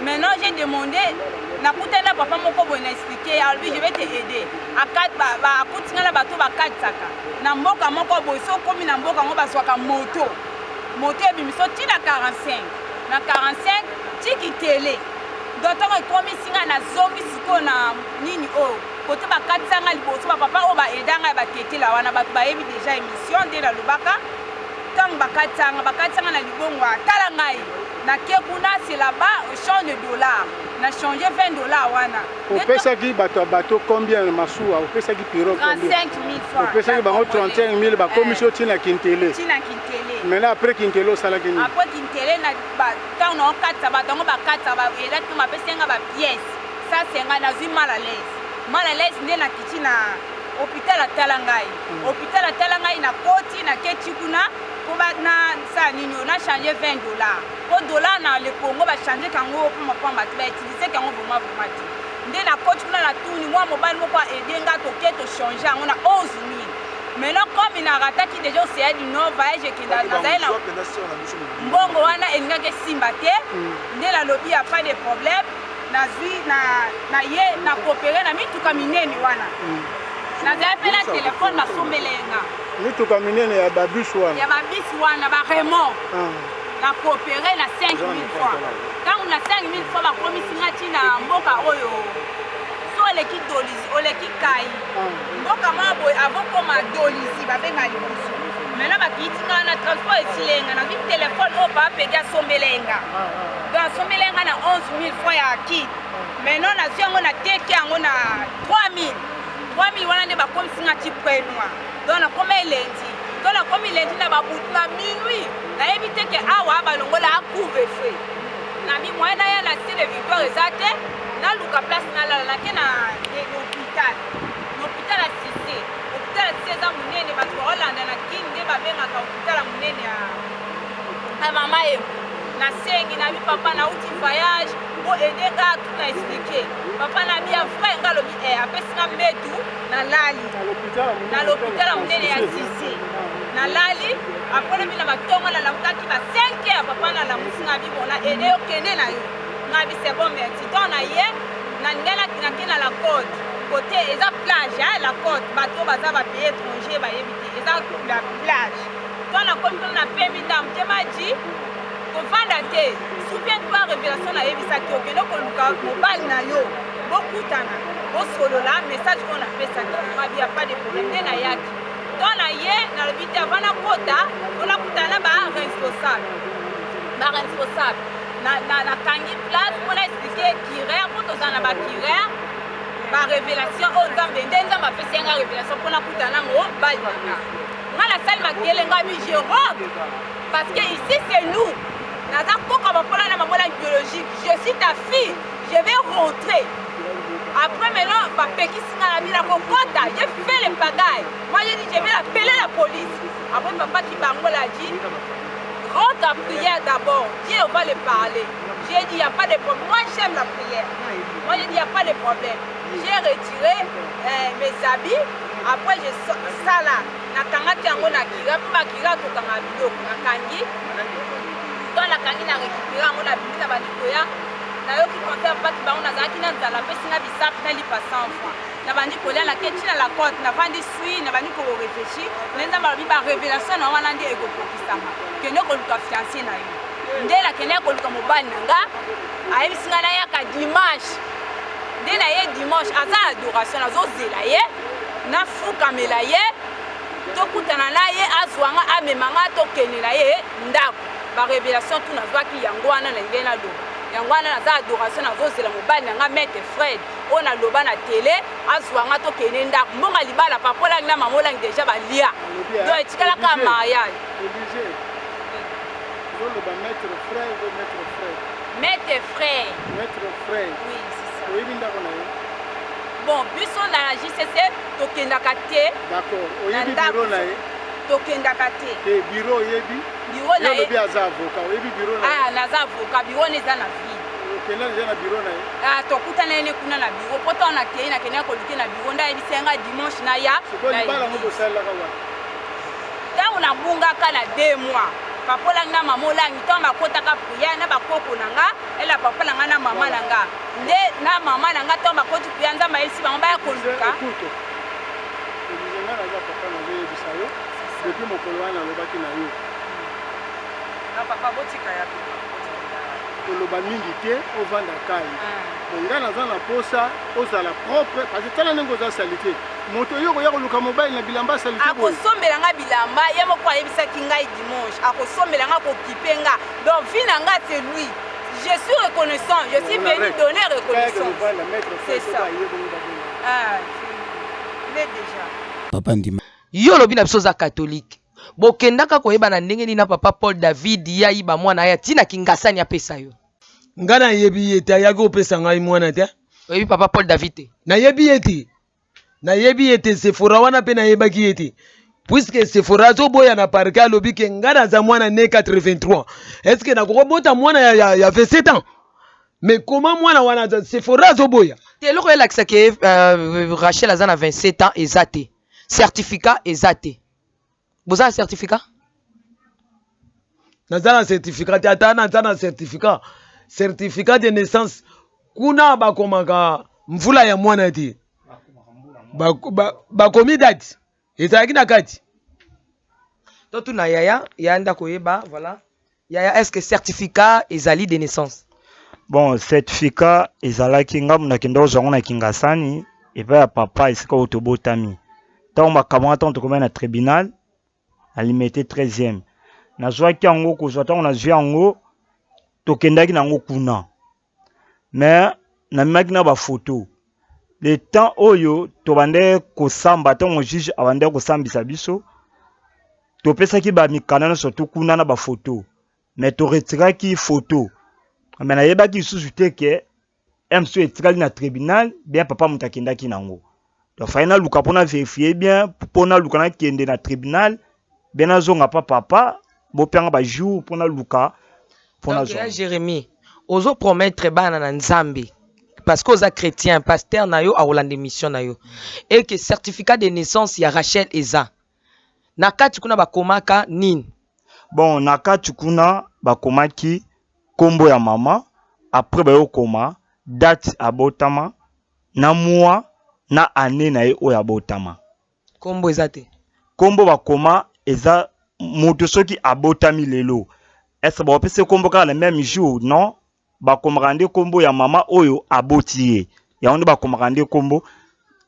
I: Maintenant, j'ai demandé. nakutani na papa moko boye na explike alobi je vais te aider akuti ngai na bato bakatisaka na mboka moko boye so okomi na mboka yango bazwaka moto moto ebimiso ti na 45 na 45 ti kitele donc ntango ekomisi ngai nazongi sikoyo na nini oyo kote bakatisa ngai liboso bapapa oyo baeda ngai batetela wana bato bayebi deja émission nde nalobaka ntango bakatisa ngai bakatisa ngai na libongo tala ngai nake kuna c'est là-bas au champ de dollars na change 20 dollars wana.
J: Opesaki bato ya bateau combien na masuwa? Opesaki pirogue combien?
I: 35 000 francs.
J: Opesaki bango 35 000 bakomisi yo ti na Kintele.
I: Ti na Kintele.
J: Maintenant après Kintele osalaki nini?
I: Après Kintele na ba ntango na okatisa bato yango bakatisa ba elaki bapesi nga ba pièces. Ça c'est nga nazwi mal à l'aise. Mal à l'aise nde nakiti na hôpital atala ngai. Hôpital atala ngai na koti na keti kuna po ba na sala nini oyo na change 20 dollars. Po dollar na le Congo ba changer kango pamba pamba te ba utiliser kango vraiment vraiment te. Nde na coach kuna na tuni mwa mobali moko a aider nga toke to changer yango na 11000. Maintenant comme na rataki déjà Océan du Nord voyage ekenda nazali na mbongo wana elingaki esimba te nde nalobi ya pas de problème nazwi na na ye na coopérer na mituka minene wana nazali mpe na telefone basombele nga
J: mituka minene ya babus wana
I: ya babus wana ba remorque na coopere na 5000 francs ntango na 5000 francs bakomisi nga ti na mboka oyo so oleki dolizi oleki kai mboka moko boye avant koma dolizi babenga liboso maintenant bakiti nga na transport esilenga nazwi telefone oyo papa pegi asombelenga donc asombelenga na 11000 francs ya kit maintenant nazwi yango nateki yango na 3000 3000 wana nde bakomisi nga ti prenoir donc nakoma elengi to nakomi lundi na babutu na minuit nayebi te ke awa balongola couvre feu na mi moyen naya na cité de victoire eza te naluka place nalala nake na hôpital na hôpital ya cité hôpital. Hôpital ya Sisi eza monene, bato baolanda na Kin nde babengaka hôpital ya monene ya ya mama Yemo. Nasengi na bi papa nauti voyage bo aide nga tout na explique papa na bi ya vrai nga alobi eh apesi nga mbetu nalali na l'hôpital ya monene ya Sisi nalali après lobi na batongo nalamukaki ba 5 heures papa nalamusi nga bi bon na aide yo kende na yo nga bi c'est bon merci donc na ye na ngai nake na la côte côté eza plage hein, la côte bato baza ba pays étranger bayebi te eza la plage to nakomi kuna na pemi ndambo te maji kovanda te souviens toi révélation nayebisaki okende koluka mobali na yo bokutana bosolola message oyo napesaki mabi ya pas de problème nde nayaki to na ye nalobi te avant nakota mpo nakutana na ba responsable ba responsable nakangi place mpo na explike cureur mpo tozala na bacureur barévélation oyo nzambe nde nzambe apesi nga révélation mpo nakutana na mobali na nga nga nasali makele nga bi je rentre parce que ici c'est nous naza koka bapola na mamola biologique je suis ta fille je vais rentrer après maintenant bapekisi nga na bina kokota j'ai fait le pagaille moi j'ai dit je vais appeler la police après papa kibangola a dit rentre en prière d'abord Dieu va le parler j'ai dit il n'y a pas de problème moi j'aime la prière moi j'ai dit il n'y a pas de problème j'ai retiré euh, mes habits après je sala nakangaki yango na kira mpo bakira kokanga biloko nakangi to nakangi na récupéré yango na bimi na bandi koya nayoki conseil paki bango nazalaki na nzala apesi nga bisapi na lipa 100 francs nabandi kolia nake ntina la cote navandi sui nabandi koreflechir nde nzambe alobi barévélation na wana nde ekokokisama kende koluka fiance na yo nde nakendaki koluka mobali na nga ayebisi nga nayaka dimanche nde na ye dimanche aza na adoration nazozela ye nafukamela ye tokutana na ye azwa nga amema nga tokende na ye ndako barevelation tu nazwaki yango wana na ndenge naloba yango wana naza adoration nazozela mobali na nga maître fred oyo naloba na tele azwa nga tokende ndako mbongo libala papa olangi na mama olangi deja balia donc etikalaka mariage
J: ozoloba maître frère ou maître frère
I: maître frère
J: maître frère
I: oui c'est ça
J: oyebi ndako na ye
I: bon biso na jcc tokendaka te
J: d'accord oyebi bureau na ye
I: tokendaka te
J: te bureau oyebi
I: bureau na ye
J: olobi aza avocat oyebi bureau na ye
I: ah naza avocat bureau na eza na ville
J: okenda deja na bureau na ye
I: ah tokutana ye ne kuna na bureau po ntango nakei nakendaki koluke na bureau nde ayebisi nga dimanche naya
J: sikoyo libala yango bosalelaka wapi
I: ntango nabungaka na deux mois papa olangi na mama olangi ntango bakotaka priere na bakoko na nga ela papa na nga na mama na nga nde na mama na nga ntango bakoti priere nzambe ayebisi bango baya koluka
J: nga naza papa nazoyebisa yo depuis mokolo wana nalobaki na yo
B: na papa botika ya
J: koloba mingi te ovanda calme ah. nga naza na posa ozala propre parce que tala ndenge oza salite moto yo okoya koluka mobali na bilamba salite
I: akosombela nga bilamba ye moko ayebisaki ngai dimanche akosombela nga akokipe nga donc vie na nga c'est lui je suis reconnaissant je suis venu donner reconnaissance c'est ça ah, il est déjà
A: papa ndima
B: yo olobi na biso oza catholique bokendaka koyebana ndenge nini na papa paul david ye ayiba mwana ye atina kingasani apesa yo
A: ngai nayebi ye te ayaki kopesa ngai mwana te
B: oyebi papa paul david te
A: nayebi ye te nayebi ye te sefora wana mpe nayebaki ye te puiske sefora azoboya na parke alobi ke ngai naza mwana ne 83 estce nakokobota mwana ya, ya, ya 27 ans mais comment mwana wana sefora azoboya
B: te eloko elakisa ke euh, rachel aza na 27 ans eza te certificat eza te boza na certificat
A: naza na certificat te ata naza na certificat certificat de naissance kuna bakomaka mvula ya mwana te bakomi date ezalaki na kati
B: totuna yaya yaya nde akoyeba voilà yaya est ce que certificat ezali de naissance
C: bon certificat ezalaki ngambo nakenda kozwa yango na kingasani epai ya papa esika oyo tobotami ntango makambo wana ntango tokomaki na tribunal na limete 13e nazwaki yango kozwa ntango nazwi yango tokendaki na yango kuna mais namemaki na bafoto le temps oyo tobandaki kosamba ntango juge abandaki kosambisa biso topesaki bamikanda nyonso tu kuna na bafoto mais toretiraki foto mais nayebaki lisusu te ke mso etikali na tribunal bien papa moto akendaki nango Donc fallait naluka mpo na verifier bien, mpo naluka nakende na tribunal bien, nazonga pa papa, bopianga ba jour mpo naluka mpo
B: Donc ya
C: nazonga.
B: Jérémie, ozo promettre bana na Nzambe parce que oza chrétien, pasteur na yo akolanda émission na yo, et que certificat de naissance ya Rachel eza na kati kuna, bakomaka nini?
C: Bon, na kati kuna bakomaki nkombo ya mama, après bayokoma date abotama na mois na année na ye oyo abotama.
B: Nkombo eza te?
C: Nkombo bakoma eza moto soki abotami lelo, est-ce bakopesa nkombo kaka le même jour? Non, bakomaka nde nkombo ya mama oyo aboti ye, yango nde bakomaka nde nkombo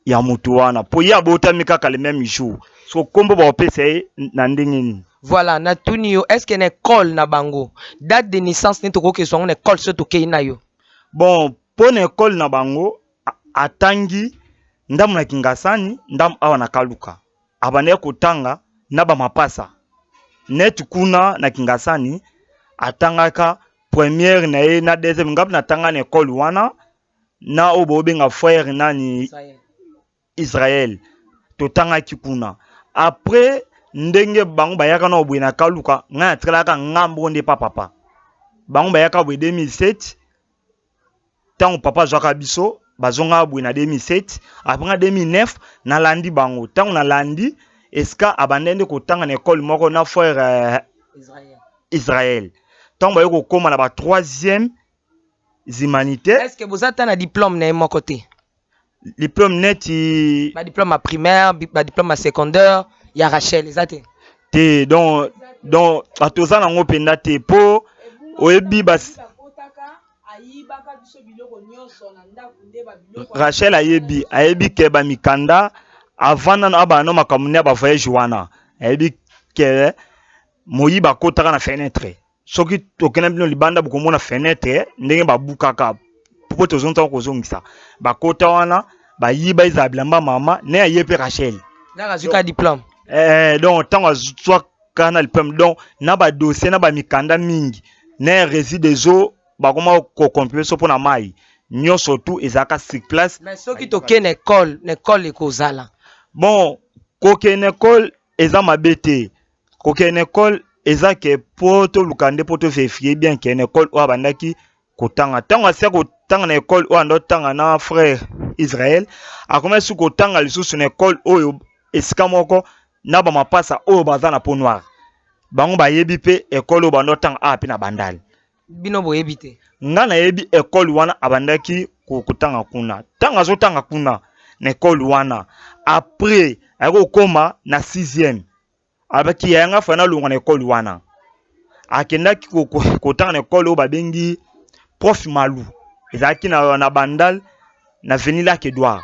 C: ya moto wana, mpo ye abotami kaka le même jour, so nkombo bakopesa ye na ndenge nini?
B: Voilà, natuni yo, est ce que na école na bango, date de naissance nini tokoki kozwa yango na école so tokei na yo?
C: Bon, mpo na école na bango, atangi ndambo na Kingasani, ndambo awa na Kaluka. Abandaki kotanga na bamapasa neti kuna na Kingasani, atangaka première na ye na deuxième. Ngapi natanga na école wana na oyo bobenga frère nani, Israel, totangaki kuna. Après ndenge bango bayaka na boye na Kaluka, ngai natikalaka ngambo nde pa papa. Bango bayaka boye 2007, ntango papa azwaka biso, bazongaka boye na 2007. Après nga 2009 nalandi bango. Ntango nalandi esika abandaki nde kotanga na école moko na frère Israel, ntango baye kokóma na ba troisième humanité.
B: Est ce que boza ata na diplôme na ye moko te?
C: Diplôme neti?
B: Badiplôme ya primaire, badiplôme ya secondaire ya Rachel eza te?
C: Te, donc bato oza nango mpenza te, mpo oyebi bas Rachel ayebi ke bamikanda avant nano abana no makambo nde ya bavoyage wana, ayebi ke moyibi akotaka na fenêtre. Soki tokenda bino libanda, bokomona fenêtre ndenge babukaka po tozongi kozongisa, bakota wana, bayiba, ezala bilamba mama ne aye mpe Rachel.
B: Ndaka azwi ka diplôme?
C: Donc ntango azwaka na diplôme, donc na badossier na bamikanda mingi na Regideso, bakoma kocomprime so mpo na mai nyonso tu ezalaka sur place.
B: Mais soki tokei na école, na école ekozala?
C: Bon, kokende na école eza mabe te. Kokende na école eza ke mpo toluka nde mpo toverifie bien ke na école oyo abandaki kotanga, ntango asia kotanga na école oyo anda otanga na frère Israel, akomaki su kotanga lisusu na école oyo esika moko na bamapasa oyo baza na peau noire. Bango bayebi mpe école oyo banda otanga awa mpe na Bandali.
B: Bino boyebi te?
C: Nga nayebi école wana abandaki kotanga kuna. Ntango azotanga kuna na école wana, après ayaki kokóma na sixième, alobaki yayanga fa nalongwa na école wana. Akendaki kotanga na école oyo babengi Prof Malu, ezalaki na Bandal, na avenue Lac Edouard.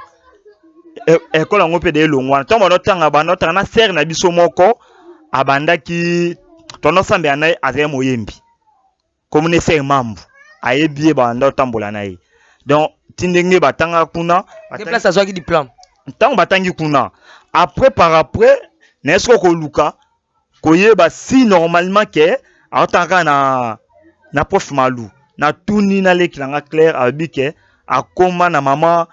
C: École yango mpe de elongwa wana. Ntango banda otanga na sere na biso moko, abandaki tonosambela na ye, azali moyembi, komona sere Mambu, ayebi ye, banda otambola na ye. Donc ti ndenge batanga kuna.
B: Nde place azwaki diplôme?
C: Ntango batangi kuna, après par après naye soki koluka koyeba si normalement ke aotanga kaka na Prof Malu, natuni naleki na nga Claire, alobi ke akóma na mama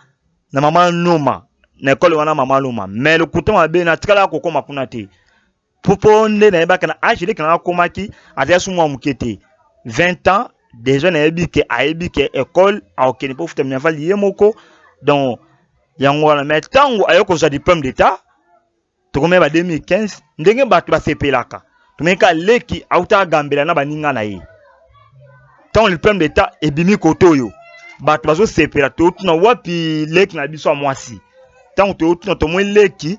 C: Noma, na école wana mama Noma. Mais lokuta mabe, natikalaka kokóma kuna te, mpo nde nayebaka na age eleki na nga akomaki, azali su mwa moke te, 20 ans déjà. Nayebi ke ayebi ke école akokende mpo futa minerval ye moko. Donc yango wana. Mais ntango aye kozwa diplôme d'état, tokomi ba 2015, ndenge bato basepelaka, tomeki ka leki auta agambela na baninga na ye. Ntango diplôme d'état ebimi kote oyo bato bazosepela, totuna wapi leki na biso ya mwasi. Ntango totuna, tomoni leki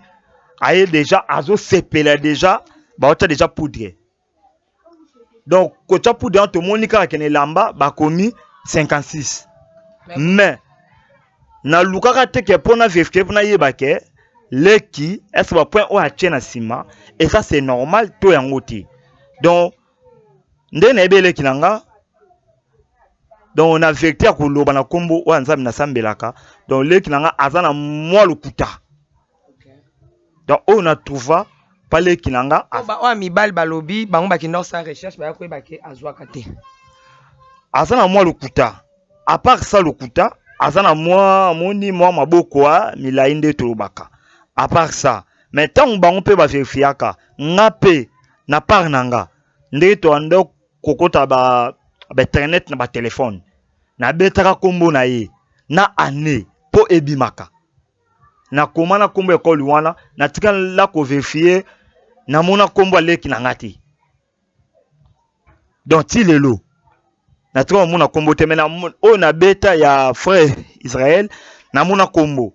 C: aye déjà, azosepela déjà, baota déjà poudre. Donc kotia poudre wana, tomoni kaka kene elamba bakomi 56. Mais nalukaka te ke mpo na vérifie, mpo nayeba ke leki est-ce bapoint oyo atie na nsima eza c'est normal to yango te. Donc nde nayebi eleki na nga, donc na vérité ya koloba na nkombo oyo Nzambe nasambelaka, donc leki na nga aza na mwa lokuta. Donc oyo na trouva pa leki na nga.
B: Oyo mibali balobi, bango bakenda kosala recherche, baya koyeba ke azwaka te.
C: Aza na mwa lokuta. À part ça lokuta, Aza na mwa amoni mwa maboko a milayi nde tolobaka. À part ça, mais ntango bango mpe baverifiaka nga mpe na part na nga ndenge toanda kokota ba ba internet na ba telefone nabetaka nkombo na ye na année mpo ebimaka nakoma na nkombo ekole wana natikala koverifie namona nkombo ya leki na nga te donc ti lelo natikala komona nkombo te me oyo nabeta ya frère Israël namona nkombo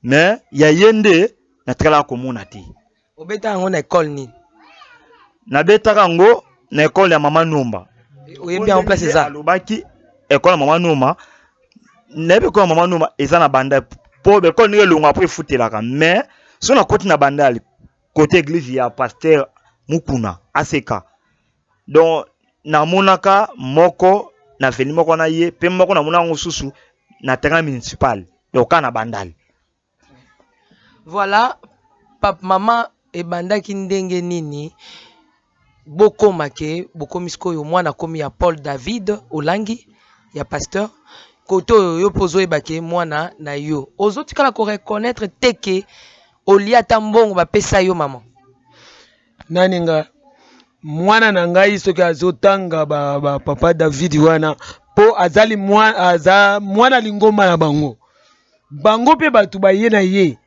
C: me ya ye nde natikalaka komona te.
B: Obeta yango na ekole nini?
C: Nabetaka yango na ekole ya mama Numba.
B: Oyebi yango place eza?
C: Alobaki ekole ya mama Numa, nayebi ekole ya mama Numa eza na Bandal po ekole ndenge elongwa po efutelaka mais soki nakoti na Bandal kote eglise ya pasteur Mukuna aseka donc namonaka moko na veni moko na ye pe moko namona yango susu na terrain municipal donc kaka na Bandal.
B: Voilà pap mama ebandaki ndenge nini bokoma ke bokomi sikoyo mwana akomi ya Paul David Olangi ya pasteur kote oyo yo mpe ozoyeba ke mwana na yo ozotikala ko reconnaître te ke olia ata mbongo bapesa yo mama
A: nani nga mwana na ngai soki azotanga ba, ba papa David wana mpo azali mwa, aza mwana lingomba na bango bango mpe bato baye na ye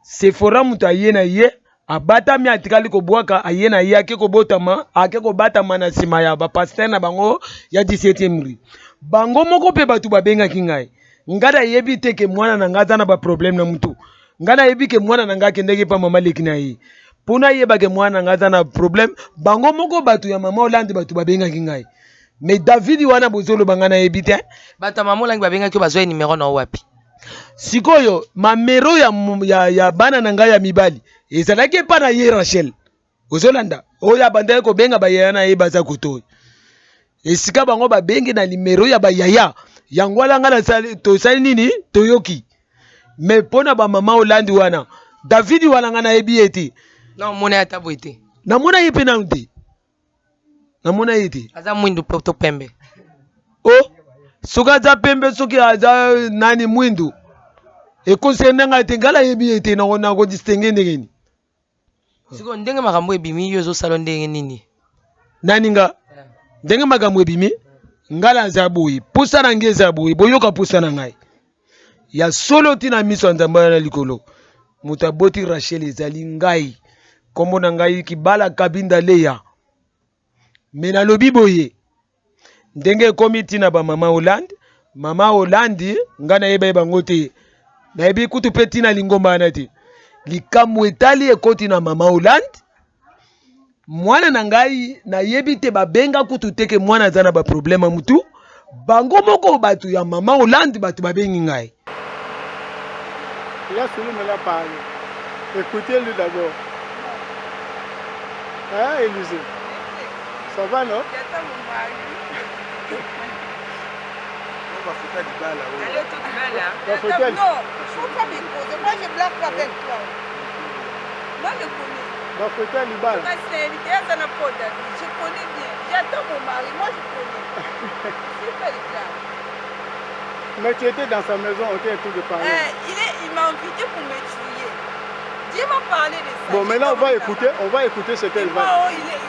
A: Sephora moto aye na ye abatami atikali kobwaka aye na ye ake kobotama ake kobatama na nsima ya bapaster na bango ya 17e rue bango moko mpe bato babengaki ngai ngai nayebi te ke mwana na ngai aza na baproblème na motu ngai nayebi ke mwana na ngai akendaki epa mama leki na ye mpo nayeba ke mwana na ngai aza na problème bango moko bato ya mama Hollande bato babengaki ngai mais David wana bozoloba ngai nayebi te
B: bato ya mama Olangi babengaki yo bazwa ye numero na yo wapi
A: sikoyo mamero ya, ya, ya bana na ngai ya mibali ezalaki epa na ye Rachel ozolanda oyo abandaki kobenga bayaya na ye baza kotoyo esika bango babengi na limero ya bayaya yango wana ngai tosali nini toyoki me mpo na bamama olandi wana David wana ngai nayebi ye te
B: na omona ye ata boye te
A: namona ye mpe nanu te namona ye te
B: aza mwindu to pembe
A: o oh, soki aza pembe soki aza nani mwindu ekonserne ngai te ngai nayebi ye te nakodistingue ndenge nini
B: sikoyo ndenge makambo ebimi yo ezosala ndenge nini
A: nani nga ndenge makambo ebimi ngai naza boye mposa na ngai eza boye boyoka mposa na ngai ya solo ntina miso ya nzambe wana na likolo moto aboti rachel ezali ngai nkombo na ngai kibala kabinda leya me nalobi boye ndenge ekomi ntina ba mama Hollande mama Hollande ngai nayeba ye bango te nayebi kutu mpe ntina lingomba wana te likambo etali ekoti na mama Hollande mwana na ngai nayebi te babenga kutu te ke mwana aza na baproblème ya mutu bango moko bato ya mama Hollande bato babengi ngai
J: Laisse-le maintenant parler. Écoutez-le d'abord. Hein, Élisée Ça va, non
I: J'attends mon mari.
J: Allez, tout
I: Attends, non, faut pas me poser. Moi, je blague pas avec toi. Moi, je connais.
J: Bafoto ya libala.
I: Je connais bien. J'attends mon mari. Moi, je connais. C'est pas les blagues.
J: Mais tu étais dans sa maison, on t'a tout de parler.
I: Euh, il est, il m'a invité pour me tuer. Dieu m'a parlé de ça.
J: Bon, maintenant, on va écouter, on va écouter ce qu'elle va.
I: Moi, il est,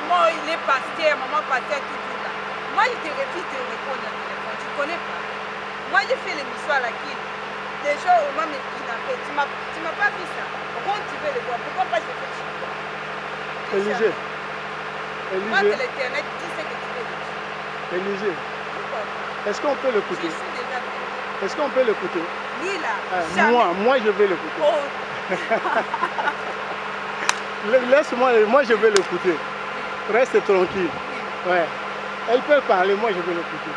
I: moi, il est pasteur, maman pasteur, tout, tout là. Moi, je te refuse de répondre à téléphone. Tu connais pas. Moi, j'ai fait l'émission à la Kine. Déjà, on m'a kidnappé. Tu m'as, tu m'as pas vu ça. Quand tu veux le voir, pourquoi pas je fais chez toi
J: Élisée.
I: Moi, que l'éternel dit ce que tu veux de Dieu.
J: Élisée. Est-ce qu'on peut l'écouter Est-ce qu'on peut l'écouter
I: Lui là.
J: Ah, moi, moi je vais l'écouter.
I: Oh.
J: Laisse-moi, moi je vais l'écouter. Reste tranquille. Ouais. Elle peut parler, moi je vais l'écouter.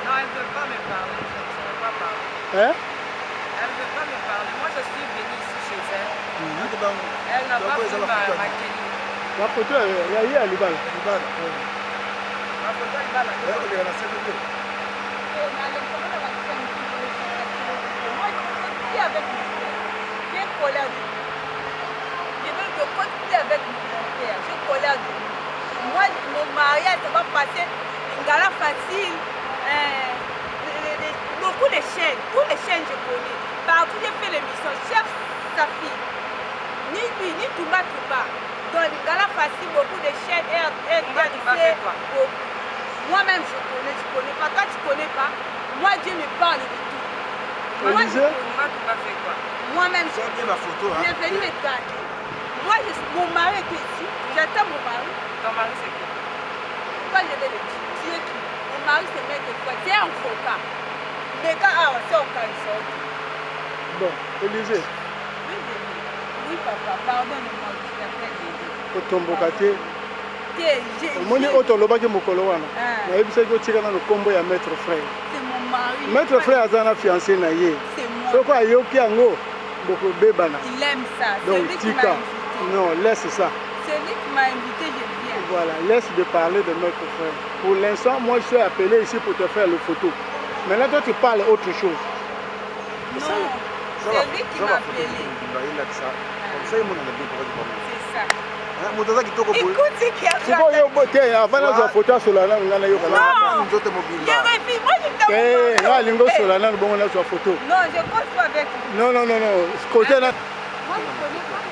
I: Non, elle ne veut pas me parler. Je ne veux pas parler.
J: Hein?
I: Elle ne veut pas me parler. Moi, je suis venue ici chez elle. Elle n'a pas vu ma, ma tenue.
J: Ma photo, il y a Libala.
I: Ma photo, Libala. Moi, je ne compte plus avec mon père. J'ai colère de lui. Je ne compte plus avec mon père. J'ai colère de lui. Moi, mon mariage, ça va passer. Ngala facile. Euh, Beaucoup de chaînes, toutes les chaînes je connais. Partout j'ai fait l'émission, chef sa fille. Ni lui, ni Tumba Tumba. Dans Lingala Fassi, beaucoup de chaînes, RTNC, beaucoup. Moi-même je connais, je connais pas. Toi tu connais pas. Moi Dieu me parle de tout. Moi, je connais. Moi-même je
K: bien ma photo, hein.
I: Il est venu me draguer. Moi, je, mon mari était ici. J'attends mon mari.
B: Ton mari, c'est qui
I: Pourquoi je vais le dire Dieu qui Mon mari, c'est maître quoi C'est un avocat. Mais quand ah, c'est au cancer.
J: Bon, Élisée.
I: Oui, bébé. Oui, papa, pardonne-moi, je t'appelle bébé.
J: kotomboka te omoni oyo tolobaki mokolo wana
I: Ah.
J: nayebisaki otika nano nkombo ya maître frère maître frère aza na fiancé na ye soki ayoki yango bokobebana
I: Il aime ça. C'est
J: donc
I: lui qui m'a
J: tika
I: invité.
J: non laisse ça
I: C'est lui qui m'a invité, je viens.
J: Voilà, laisse de parler de maître frère. Pour l'instant, moi je suis appelé ici pour te faire le photo. Maintenant, toi tu parles autre chose.
I: Non, c'est lui qui m'a appelé. C'est ça.
K: moto aza kitoko boye
I: Écoute ce qu'il y a.
J: sikoyo bo te avant nazwa photo asola nanu ngai nayoka
I: Non.
K: nzoto mobimba
I: Je refuse. Moi, je
J: te ngai alingi osola nanu bongo nazwa photo
I: Non, je cause pas avec lui.
J: non non non non côté na
I: Moi, je connais pas.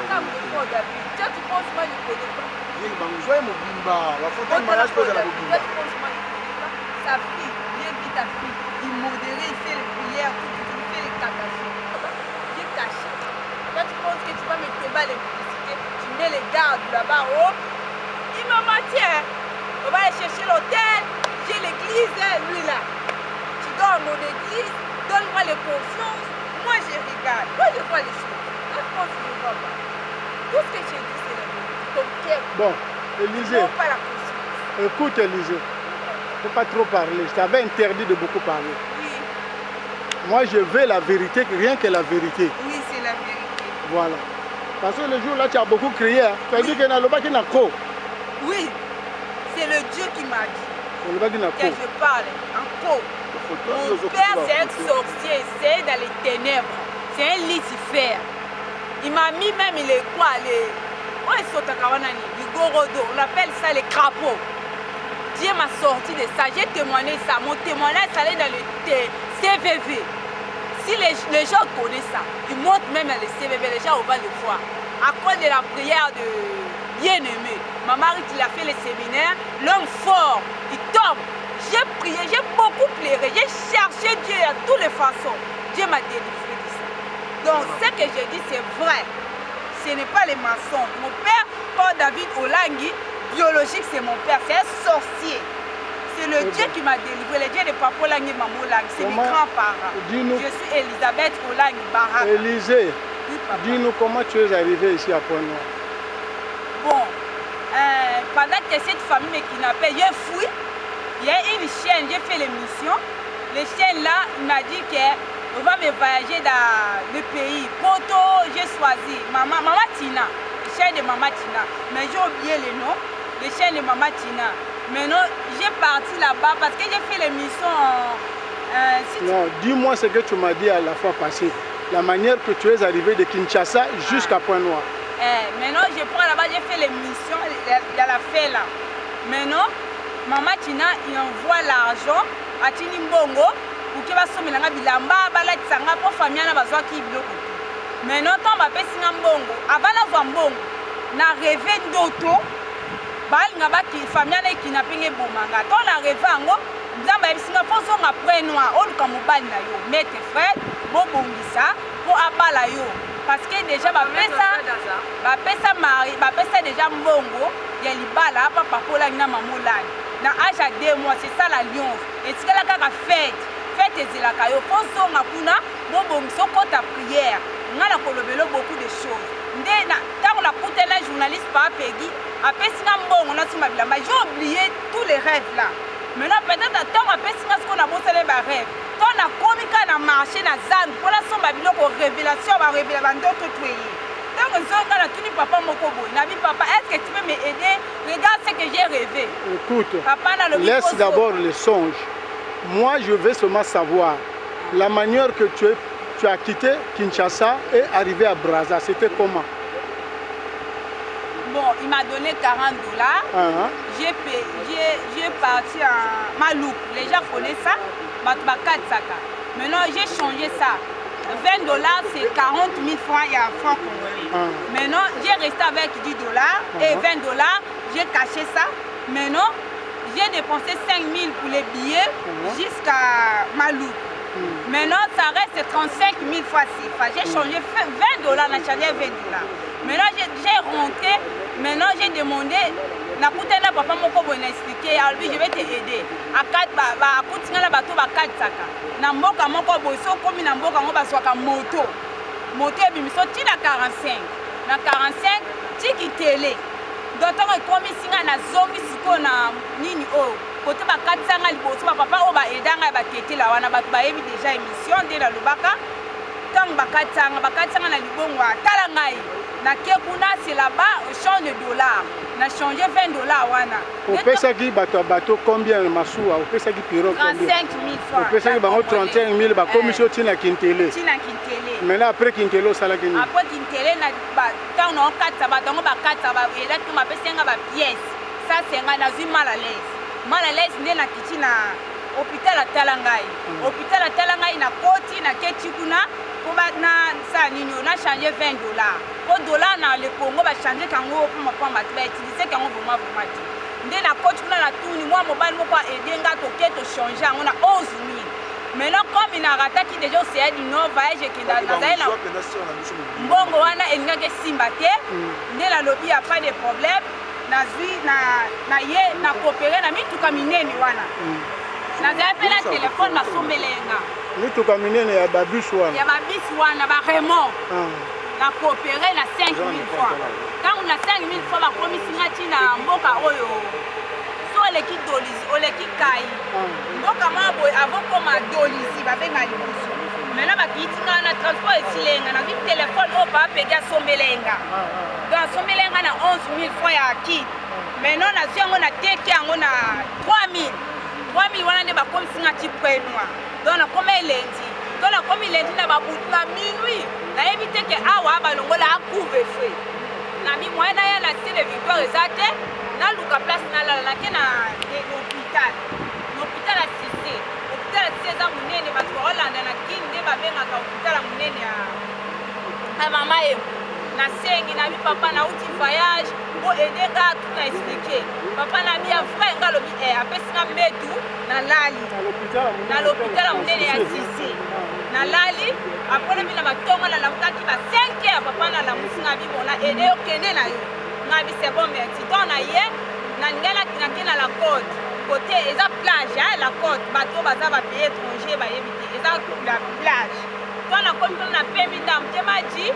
I: Attends, mon frère David. Toi, tu penses, moi, je connais pas.
K: zwa ye mobimba bafoto ya
I: Toi,
K: mariage mpo ezala
I: tu
K: mobimba
I: penses, moi, je connais pas. Sa fille, j'ai vu ta fille. Il modérait, il fait les prières, tout, tout, tout, il fait les catations. J'ai caché. Toi, tu penses que tu vas me tomber à l'impudicité. Tu mets les gardes là-bas, oh. Il m'a menti, hein. On va aller chercher l'hôtel. J'ai l'église, hein, lui là. Tu dors à mon église, donne-moi les confiances. Moi, je regarde. Moi, je vois les choses. Toi, tu penses que je ne vois pas. Tout ce que j'ai dit, c'est la vérité. Ton cœur.
J: Bon, Élisée.
I: Non, pas la conscience.
J: Écoute, Élisée, faut pas trop parler. Je t'avais interdit de beaucoup parler.
I: Oui,
J: Moi, je veux la vérité, rien que la vérité.
I: oui, c'est la vérité.
J: Voilà. Parce que le jour là, tu as beaucoup crié. Hein. Tu as dit que nalobaki na ko.
I: Oui, c'est le Dieu qui m'a dit
J: Nalobaki na
I: que
J: ko.
I: je parle en co. Mon père, c'est un sorcier, c'est dans les ténèbres. C'est un Lucifer. Il m'a mis même les quoi, les. Oh, ils sont à Kawanani, du Gorodo, on appelle ça les crapauds. Dieu m'a sorti de ça, j'ai témoigné ça. Mon témoignage, ça allait dans le T- CVV. Si les, les gens connaissent ça, ils montent même dans le CVV, les gens vont le voir. À cause de la prière de bien-aimé, ma mari il a fait le séminaire, l'homme fort, il tombe. J'ai prié, j'ai beaucoup pleuré, j'ai cherché Dieu à toutes les façons. Dieu m'a délivré de ça. Donc ce que je dis, c'est vrai. Ce n'est pas les mensonges. Mon père, Paul David Olangi, biologique, c'est mon père, c'est un sorcier. C'est le Dieu qui m'a délivré, le Dieu de Papa Olangi, Maman Olangi, c'est mes
J: Comment-
I: grands-parents.
J: Dis-nous-
I: Je suis Elisabeth Olangi Baraka.
J: Élisée, dis-nous comment tu es arrivé ici à Pointe-Noire.
I: Bon, euh, pendant que cette famille me kidnappait, j'ai fui. Il y a une chaîne, j'ai fait l'émission. Le chaîne là, il m'a dit que on va me voyager dans le pays. Poto, j'ai choisi Maman, Maman Tina, chaîne de Maman Tina. Mais j'ai oublié le nom, le chaîne de Maman Tina. Maintenant, j'ai parti là-bas parce que j'ai fait l'émission en. euh, si tu-
J: Non, dis-moi ce que tu m'as dit à la fois passée. La manière que tu es arrivé de Kinshasa jusqu'à Pointe-Noire.
I: Eh, maintenant, je prends là-bas, j'ai fait l'émission, il y a la fête là. Maintenant, Maman Tina, il envoie l'argent à Tini Mbongo pour que basombela nga bilamba balatisa nga mpo famille wana bazwaki biloko te. Maintenant, ntango bapesi nga mbongo, avant nazwa mbongo, na rêve ndoto balinga baki famille wana ekina mpe nga eboma nga. Ntango na rêve yango, nzambe ayebisi nga mpo ozonga point noir oluka mobali na yo maître Fred bobongisa mpo abala yo parce que déjà bapesa bapesa mari bapesa déjà mbongo ya libala pa papa olangi na mama olangi na age ya 2 mois c'est ça l'alliance etikala kaka fête fête ezelaka yo fo ozonga kuna bobongisa okota prière nga na kolobela beaucoup de choses nde ntango nakutani na journaliste papa Peggy apesi nga mbongo nasomba bilamba j'ai oublié tous les rêves là maintenant peut-être ntango apesi nga sikoyo nabosana barêve to nakomi kaka na marché na zandu mpo nasomba biloko révélation barévéla bandoto to eye ntango ezonga natuni papa moko boye nabi papa est ce que tu peux me aider regarde ce que j'ai rêvé
J: Écoute,
I: papa nalobi
J: laisse
I: poso-
J: d'abord le songe. Moi, je veux seulement savoir la manière que tu, es, tu as quitté Kinshasa et arrivé à Brazza. C'était comment
I: bon il m'a donné 40 dollars
J: Hein?
I: j'ai payé j'ai j'ai parti en Maluku les gens connaissent ça Bato bakatisaka. Maintenant, j'ai changé ça. 20 dollars, c'est 40 000 francs, il y a francs congolais. Ah. Maintenant, j'ai resté avec 10 dollars et 20 ah. dollars, j'ai caché ça. Maintenant, j'ai dépensé 5 000 pour les billets uh-huh. jusqu'à Malou. Mm. Maintenant, ça reste 35 000 fois CFA. J'ai changé 20 dollars, j'ai changé 20 dollars. Maintenant, j'ai rentré. Maintenant, j'ai demandé. nakutani na papa moko boye na explike alobi je vais te aider akuti ngai na bato bakatisaka na mboka moko boye so okomi na mboka yango bazwaka moto moto ebimiso ti na 45 na 45 ti kitele donc ntango ekomisi ngai nazongi sikoyo na nini oyo kote bakatisa ngai liboso bapapa oyo baeda ngai batetela wana bato bayebi deja émission nde nalobaka ntango bakatisa ngai bakatisa ngai na libongo tala ngai nake kuna c'est là-bas au champ de dollars na change 20 dollars wana
J: opesaki bato ya bato combien na masuwa opesaki pirogue opesaki bango 35 000 bakomisi yo ntina kintele maintenant après kintele osalaki nini
I: après kintele ntango na okatisa bato yango bakatisa elaki bapesi nga bapièce ça c'est ngai nazwi mal à l'aise mal à l'aise nde nakiti na hôpital atala ngai hmm. hôpital atala ngai nakoti naketi kuna mpo nasala nini oyo nachange 20 dollar mpo dollar na le congo bachange kango mpamba mpamba te bautilize kango vraiment vraiment te nde nakoti kuna natuni mwa mobali moko aede nga toke tochange yango na 11 000 maintenant comme narataki déjà océan du nord voyage ekenda nazali na mbongo wana elingaki esimba te hmm. nde nalobi ya pas de problème nazwi na ye na coopere na mituka minene wana hmm. nazali mpe na telefone basombele nga
J: mituka minene ya babus wana
I: ya babus wana baremont ah. na coopere na 5000 francs ntango na 5000 francs bakomisi nga ti na mboka oyo so oleki dolizi oleki kai ah. mboka moko boye avant koma dolizi babenga liboso maintenant bakiti nga na transport esilenga nazwi telefone oyo papa peki asombelenga ah, donc asombelenga na 11000 francs ya kit maintenant nazwi yango nateki yango na 3000 3000 wana nde bakomisi nga ti prenoir donc nakoma elendi donc nakomi lendi na babutu na minuit nayebi te ke awa balongola couvre feu na mi moyen naya na cité de victoire eza te naluka place nalala nake na hôpital na hôpital ya cité hôpital ya cité eza monene bato bakolanda na kini nde babengaka hôpital ya monene ya mama emo nasengi na mi papa nauti voyage bo aide nga tout na explike papa na mi ya vrai nga alobi eh, apesi nga mbetu nalali na l'hôpital ya monene ya sisi nalali apolobi na batongo nalamukaki ba 5 heures papa nalamusi nga bimona aide yo kende na yo nga bi c'est bon merci to na ye nalingai nake na la côte côté eza plage hein, la côte bato baza ba pays étranger bayebi te eza la plage to nakomi kuna napemi ndambo te maji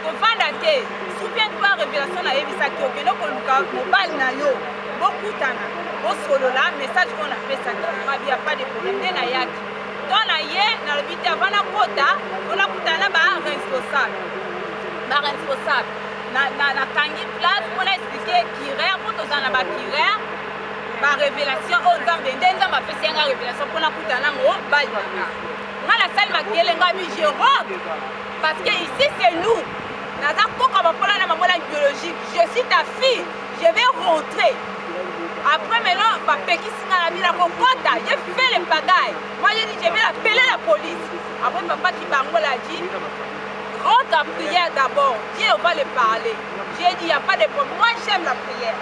I: kovanda te souviens toi révélation nayebisaki okende koluka mobali na yo bokutana bosolola message oyo napesaki mabi ya pas de problème nde nayaki to na ye nalobi te avant nakota mpo nakutana na baresponsable baresponsable nakangi place mpo na explike cureur mpo tozala na bacureur barévélation oyo nzambe nde nzambe apesi yanga révélation mpo nakutana na mobali na nga nga nasali makele nga bi je rentre parce que ici c'est nous naza koka bapola na mamola biologique je suis ta fille je vais rentrer après maintenant bapekisi nga na bina kokota j'ai fait le pagaille moi j'ai dit je vais appeler la police après papa kibangola dit rentre en prière d'abord Dieu va le parler j'ai dit il n'y a pas de problème moi j'aime la prière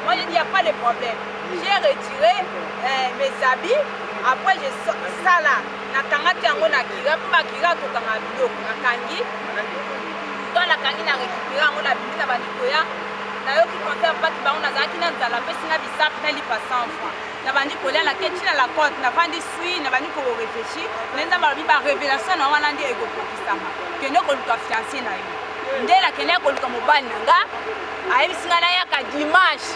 I: moi j'ai dit il n'y a pas de problème j'ai retiré euh, mes habits après je sala nakangaki yango na kira mpo bakira tokanga biloko nakangi to nakangi na récupéré yango na bimi na bandi koya nayoki conseil paki bango nazalaki na nzala apesi nga bisapi na lipa 100 franc nabandi kolia nake ntina la cote navandi sui nabandi koreflechir nde nzambe alobi barévélation na wana nde ekokokisama kende koluka fiance na yo nde nakendaki koluka mobali na nga ayebisi nga nayaka dimanche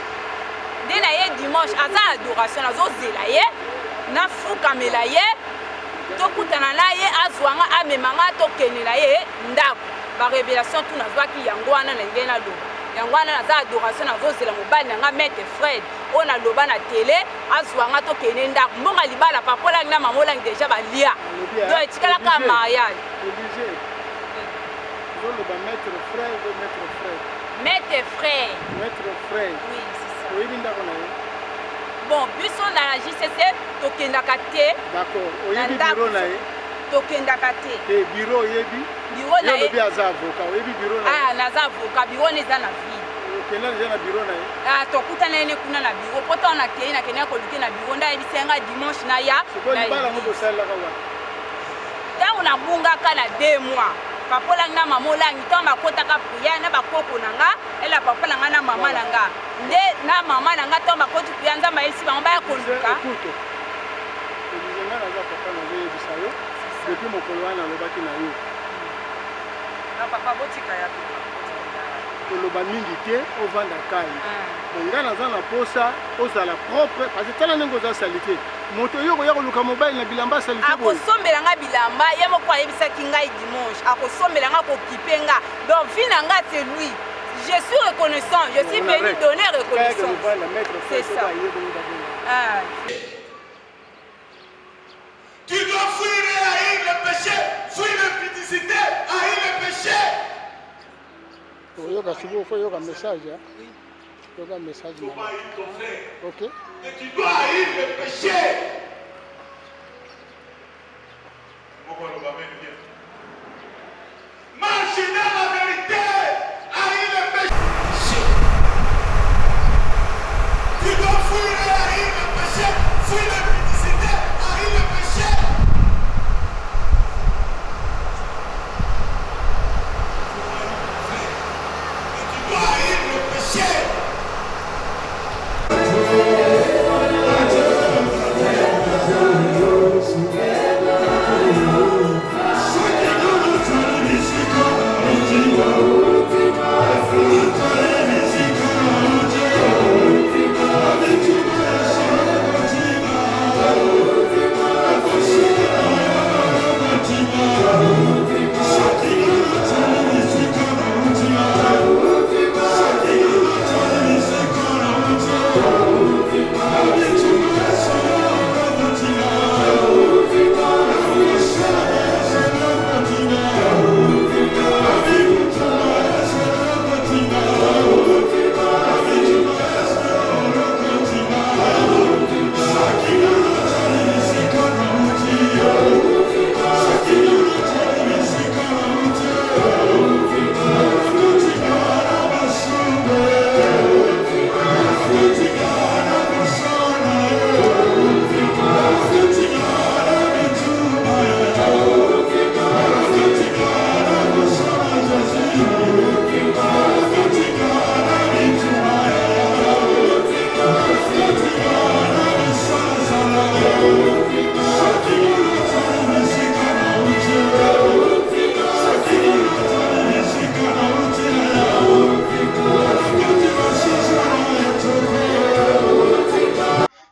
I: nde na ye dimanche aza na adoration nazozela ye nafukamela ye tokutana na ye azwa nga amema nga tokende na ye ndako barevelation tu nazwaki yango wana na ndenge naloba yango wana naza adoration nazozela mobali na nga maître fred oyo naloba na tele azwa nga tokende ndako mbongo libala papa olangi na mama olangi deja balia donc etikalaka mariage
J: ozoloba maître frère ou maître frère
I: maître frère
J: maître frère
I: oui c'est ça
J: oyebi ndako na ye
I: Bon, biso na JCC tokendaka te.
J: D'accord. Oyebi bureau na ye?
I: Tokendaka te.
J: Te bureau oyebi?
I: Bureau na ye.
J: Olobi aza avocat, oyebi bureau na ye?
I: Ah, naza avocat, bureau na eza na ville.
J: Okenda deja na bureau na ye?
I: Ah, tokutana ye ne kuna na bureau. Po ntango nakei nakendaki koluke na bureau nde ayebisi nga dimanche naya.
J: Sikoyo libala yango bosalelaka wapi?
I: Ntango nabungaka na 2 mois papa olangi na mama olangi ntango bakotaka priere na bakoko na nga ela papa na nga na mama na nga nde na mama na nga ntango bakoti priere nzambe ayebisi bango baya koluka.
J: Elise nga naza papa nazoyebisa yo depuis mokolo wana nalobaki na yo.
B: Na papa botika ya
J: koloba mingi te ovanda calme. Bon nga naza na posa ozala propre parce que tala ndenge oza salite. Moto yo okoya koluka mobali na bilamba salite
I: boye. Akosombela nga bilamba ye moko ayebisaki ngai dimanche akosombela nga akokipe nga donc vie na nga c'est lui. Je suis reconnaissant, je suis venu donner reconnaissance. C'est ça. Ah.
H: Tu dois fuir et haïr le péché, fuir l'impudicité, haïr le péché.
J: Oyoka sikoyo fo yoka message hein? Yoka message
H: Faut pas haïr ton frère.
J: Ok.
H: Et tu dois haïr le péché. Moko aloba amen bien. Marche dans la vérité, haïr le péché. Tu dois fuir et haïr le péché, fuir l'impudicité, haïr le péché. Et tu dois haïr le péché.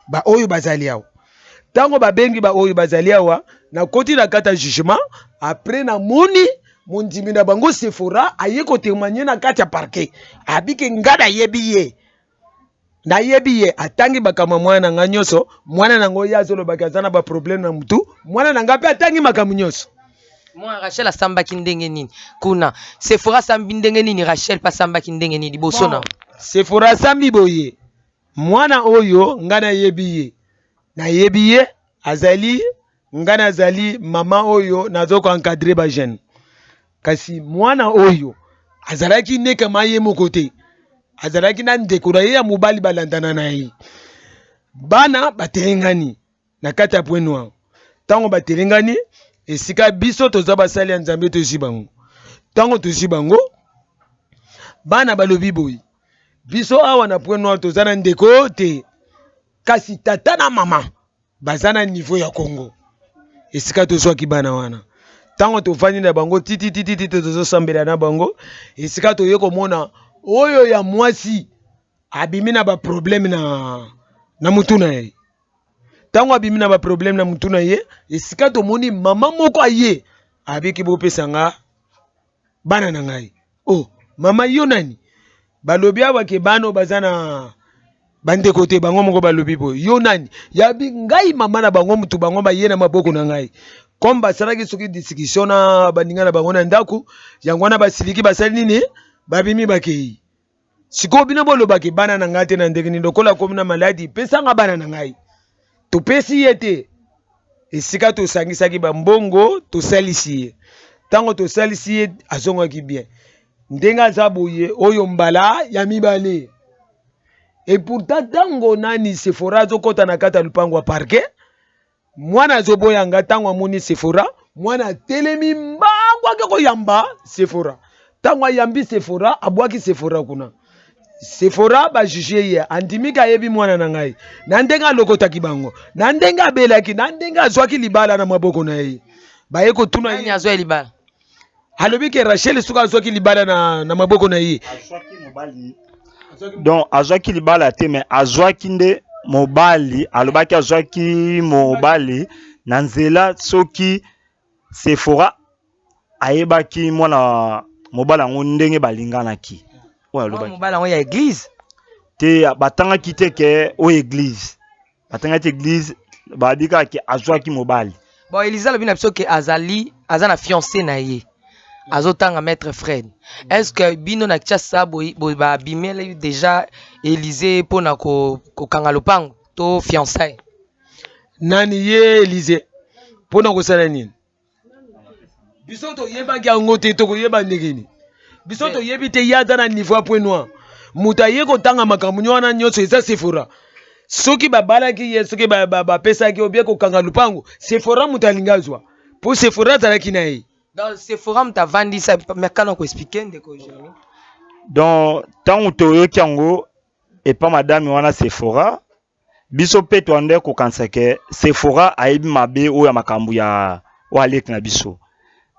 A: Baoyo bazali awa ntango babengi baoyo bazali awa, nakoti na kati ya jugement. Après namoni mondimi na bango Sephora aye kotemanye na kati ya parquet, abike nga nayebi ye, nayebi ye, atangi makambo ya mwana na nga nyonso. Mwana na ngo ye azolobaki aza na baproblème na mutu, mwana na nga mpe atangi makambo nyonso.
B: Mwana Rachel asambaki ndenge nini kuna? Sephora asambi ndenge nini? Rachel mpe asambaki ndenge nini liboso na?
A: Sephora asambi boye, mwana oyo nga nayebi ye, nayebi ye azali nga nazali mama oyo nazo ko encadrer ba jeune, kasi mwana oyo azalaki nekama ye moko te, azalaki na ndeko na ye ya mobali balandana na ye. Bana batelengani na kati ya Point Noir. Ntango batelengani esika biso toza basali ya Nzambe tozwi bango. Ntango tozwi bango, bana balobi boye, biso awa na Point Noir toza na ndeko te, kasi tata na mama baza na niveau ya Congo esika tozwaki bana wana. Ntango tovandi na bango tititititi tozosambela na bango, esika toye komona oyo ya mwasi abimi na baproblème na mutu na ye. Ntango abimi na baproblème na mutu na ye, esika tomoni mama moko aye abiki, bopesa nga bana na ngai. Oh mama, yo nani? Balobi awa ke bana oyo baza na bandeko te, bango moko balobi boye, yo nani? Yabi ngai mama na bango, mutu bango baye na maboko na ngai. Comme basalaki soki discussion na baninga na bango na ndako, yango wana basiliki, basali nini, babimi bakei. Sikoyo bino bolobaki bana na ngai te na ndenge nini lokola akomi na maladi pesa nga bana na ngai. Topesi ye te. Esika tosangisaki bambongo tosalisi ye. Ntango tosalisi ye azongaki bien. Ndenge aza boye oyo mbala ya mibale. Et pourtant ntango nani Sephora azokɔta na kati ya lupango ya parquet Mwana azoboya nga ntango amoni Sephora, mwana atelemi mbangu ake koyamba Sephora. Ntango ayambi Sephora, abwaki Sephora kuna. Sephora bajuge ye, andimi ke ayebi mwana na ngai, na ndenge alokotaki bango, na ndenge abelaki, na ndenge azwaki libala na maboko na ye. Baye kotuna
B: ye. Azwa libala?
A: Alobi ke Rachel soki azwaki libala na maboko na ye.
C: Donc azwaki libala te mais azwaki nde mobali, alobaki azwaki mobali na nzela soki Sephora ayebaki mwana mobali yango ndenge balinganaki.
B: Oyo alobaki. Mobali yango ya église?
C: Te, batangaki te ke oyo église. Batangaki église, babi kaka ke azwaki mobali.
B: Bon, Elisa alobi na biso ke azali aza na fiancé na ye. Azotanga maître Fred. Est-ce que bino na Kinshasa boy ba bimeli déjà Élysée pona ko kokanga lopango to fiançailles?
A: Nani ye Élysée? Pona kosala nini? Biso toyebaki yango te, tokoyeba ndenge nini? Biso toyebi te ye aza na niveau ya point noir. Moto aye kotanga makambo wana nyonso eza Sephora. Soki babalaki ye, soki bapesaki ba, ba obie kokanga lupango, Sephora moto alingi azwa. Po Sephora azalaki na ye.
B: Donc Sephora moto avandisa mekana ko expliquer ndeko Jeremy.
C: Donc ntango toyoki yango epa madame wana Sephora, biso mpe toande kokanisa ke Sephora ayebi mabe oyo ya makambo ya oyo aleki na biso.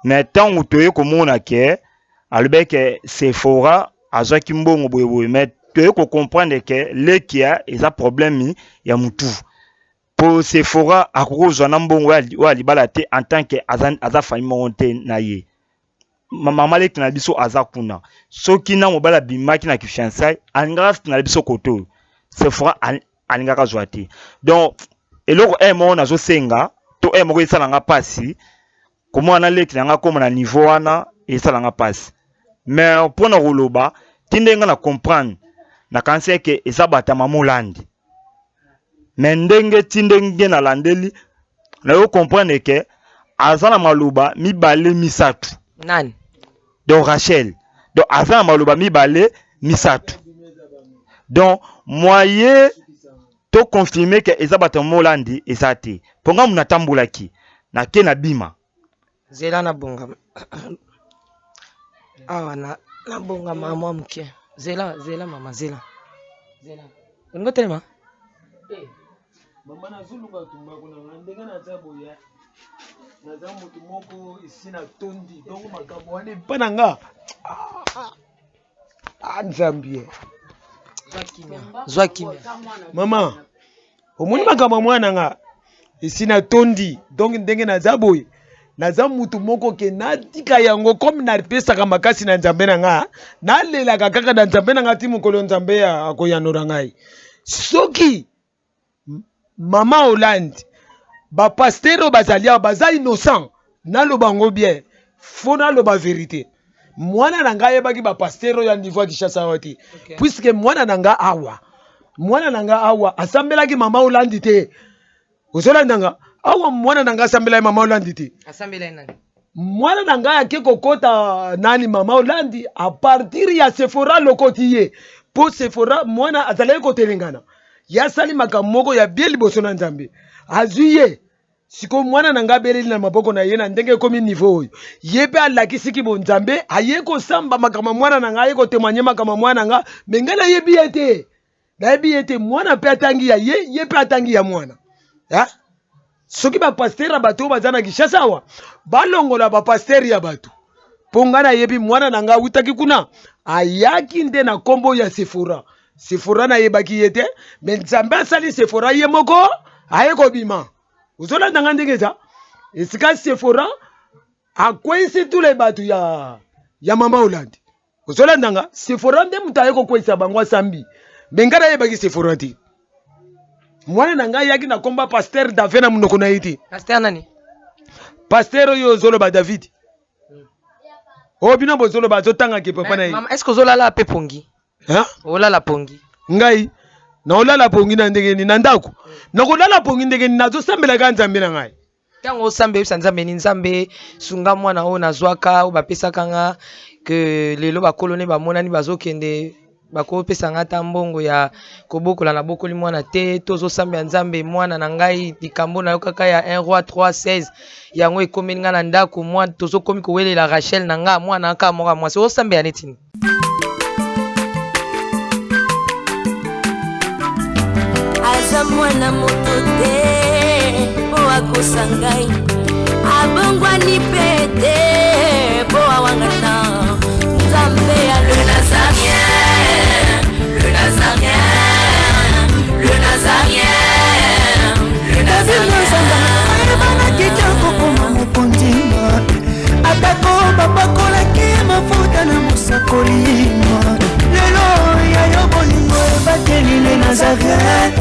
C: Mais ntango toye komona ke alobaki ke Sephora azwaki mbongo boye boye, mais toye ko comprendre ke leki ya eza problème ya mutu. Po Sephora akoki kozwa na mbongo oyo ya libala te en tant que aza famille moko te na ye. Mama leki na biso aza kuna. Soki na mobali abimaki na kifiançailles, alingaka na biso kote oyo. Sephora alingaka zwa te. Donc eloko e moko nazosenga to e moko esala nga pasi komona na leki na nga koma na niveau wana esala nga pasi. Mais mpona koloba ti ndenge na comprendre nakanisi eke eza bato ya mama Olandi. Mais ndenge ti ndenge nalandeli nayo comprendre ke aza na maloba mibale misato.
B: Nani?
C: Donc Rachel. Donc aza na maloba mibale misato. Donc moyen to confirmer ke eza bato ya mama Olandi eza te. Mpo nga natambolaki nake na bima.
B: Zela na bongama. Awa na na bongama mwa moke. Zela, zela mama, zela. Zela. Olingo telema?
A: Eh, mama nazoluka tumbako na nga ndenge naza boye. Naza moto moko esi na tondi. Donc makambo wana epa na nga. Ah, Nzambe.
B: Zwa kimia.
A: Mama, omoni makambo ya mwana nga esi na tondi. Donc ndenge naza boye, naza mutu moko ke natika yango comme napesaka makasi na Nzambe na nga, nalelaka kaka na Nzambe na nga ti mokolo Nzambe akoyanola ngai. Soki Mama Hollande, ba pasteur oyo bazali awa baza innocent, naloba yango bien, faut naloba verite. Mwana na ngai ayebaki ba pasteur oyo ya niveau ya Kinshasa awa te. Okay. Puisque mwana na ngai awa, mwana na ngai awa asambelaki mama Hollande te. Ozolanda nga? Awa mwana na ngai asambelaki mama Hollande te.
B: Asambelaki nani?
A: Mwana na ngai ake kokota nani mama Olandi a partir ya Sephora lokoti ye po Sephora mwana azalaki kotelengana ye asali makambo moko ya bien liboso na Nzambe azwi ye sikoyo mwana na ngai abeleli na maboko na ye na ndenge ekomi niveau oyo ye mpe alakisiki bonzambe aye kosamba makambo ya mwana na ngai aye kotemoigne makambo ya mwana na ngai me ngai nayebi ye te nayebi ye te mwana mpe atangi ya ye ye mpe atangi ya mwana ha? Soki ba pasteur ya bato oyo baza na Kinshasa awa balongola ba pasteur ya bato mpo ngai nayebi mwana na ngai awutaki kuna ayaki nde na nkombo ya Sephora. Sephora nayebaki ye te me Nzambe asali Sephora ye moko aye kobima. Ozolanda ngai ndenge eza esika Sephora akweyisi tule bato ya mama Hollande. Ozolanda nga? Sephora nde moto aye kokweyisa bango asambi. Me ngai nayebaki Sephora te. Mwana na ngai ayaki na komba pasteur David na monoko na ye te.
B: Pasteur nani?
A: Pasteur oyo ozoloba David. Oyo bino bozoloba azotanga ke papa na ye.
B: Mama, est-ce que ozolala pe pongi? Olala pongi.
A: Ngai naolala pongi na ndenge nini na ndako? Nakolala pongi ndenge nini? Nazosambelaka Nzambe na ngai.
B: Ntango osamba, oyebisa Nzambe ni: "Nzambe, sunga mwana oyo nazwaka, oyo bapesaka nga, ke lelo bakolo ne bamonani, bazokende, bakopesa nga ata mbongo ya kobokola, nabokoli mwana te." To ozosambela: "Nzambe, mwana na ngai, likambo nayokaka ya 1 Roi 3 16, yango ekomeli nga na ndako, mwa tozokomi kowelela Rachel na nga, mwana kaka moko ya mwasi." Osambela neti nini?
E: Aza mwana moto te mpo akosa ngai, abongwani mpe te mpo awangana Nzambe ya le Nazarien, le Nazarien, le Nazarien, le Nazarien.
L: Ayebanaki te kokoma mokonzi, atako bapakolaki mafuta na mosakoli. Lelo ya yo bolingo ebateli le Nazaret,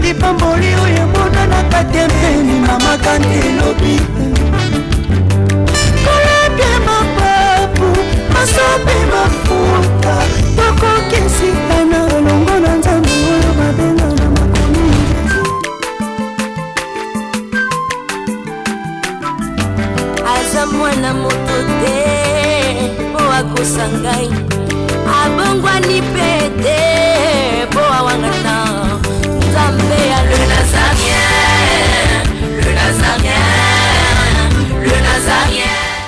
L: lipamboli oyo emonanaka te mpeni mama kandi elobi kolapie mapapu, masope mafuta, tokokesikana elongo na Nzambe oyo babenga na makomi.
E: Aza mwana moto te mpo akosa ngai, abongwani mpe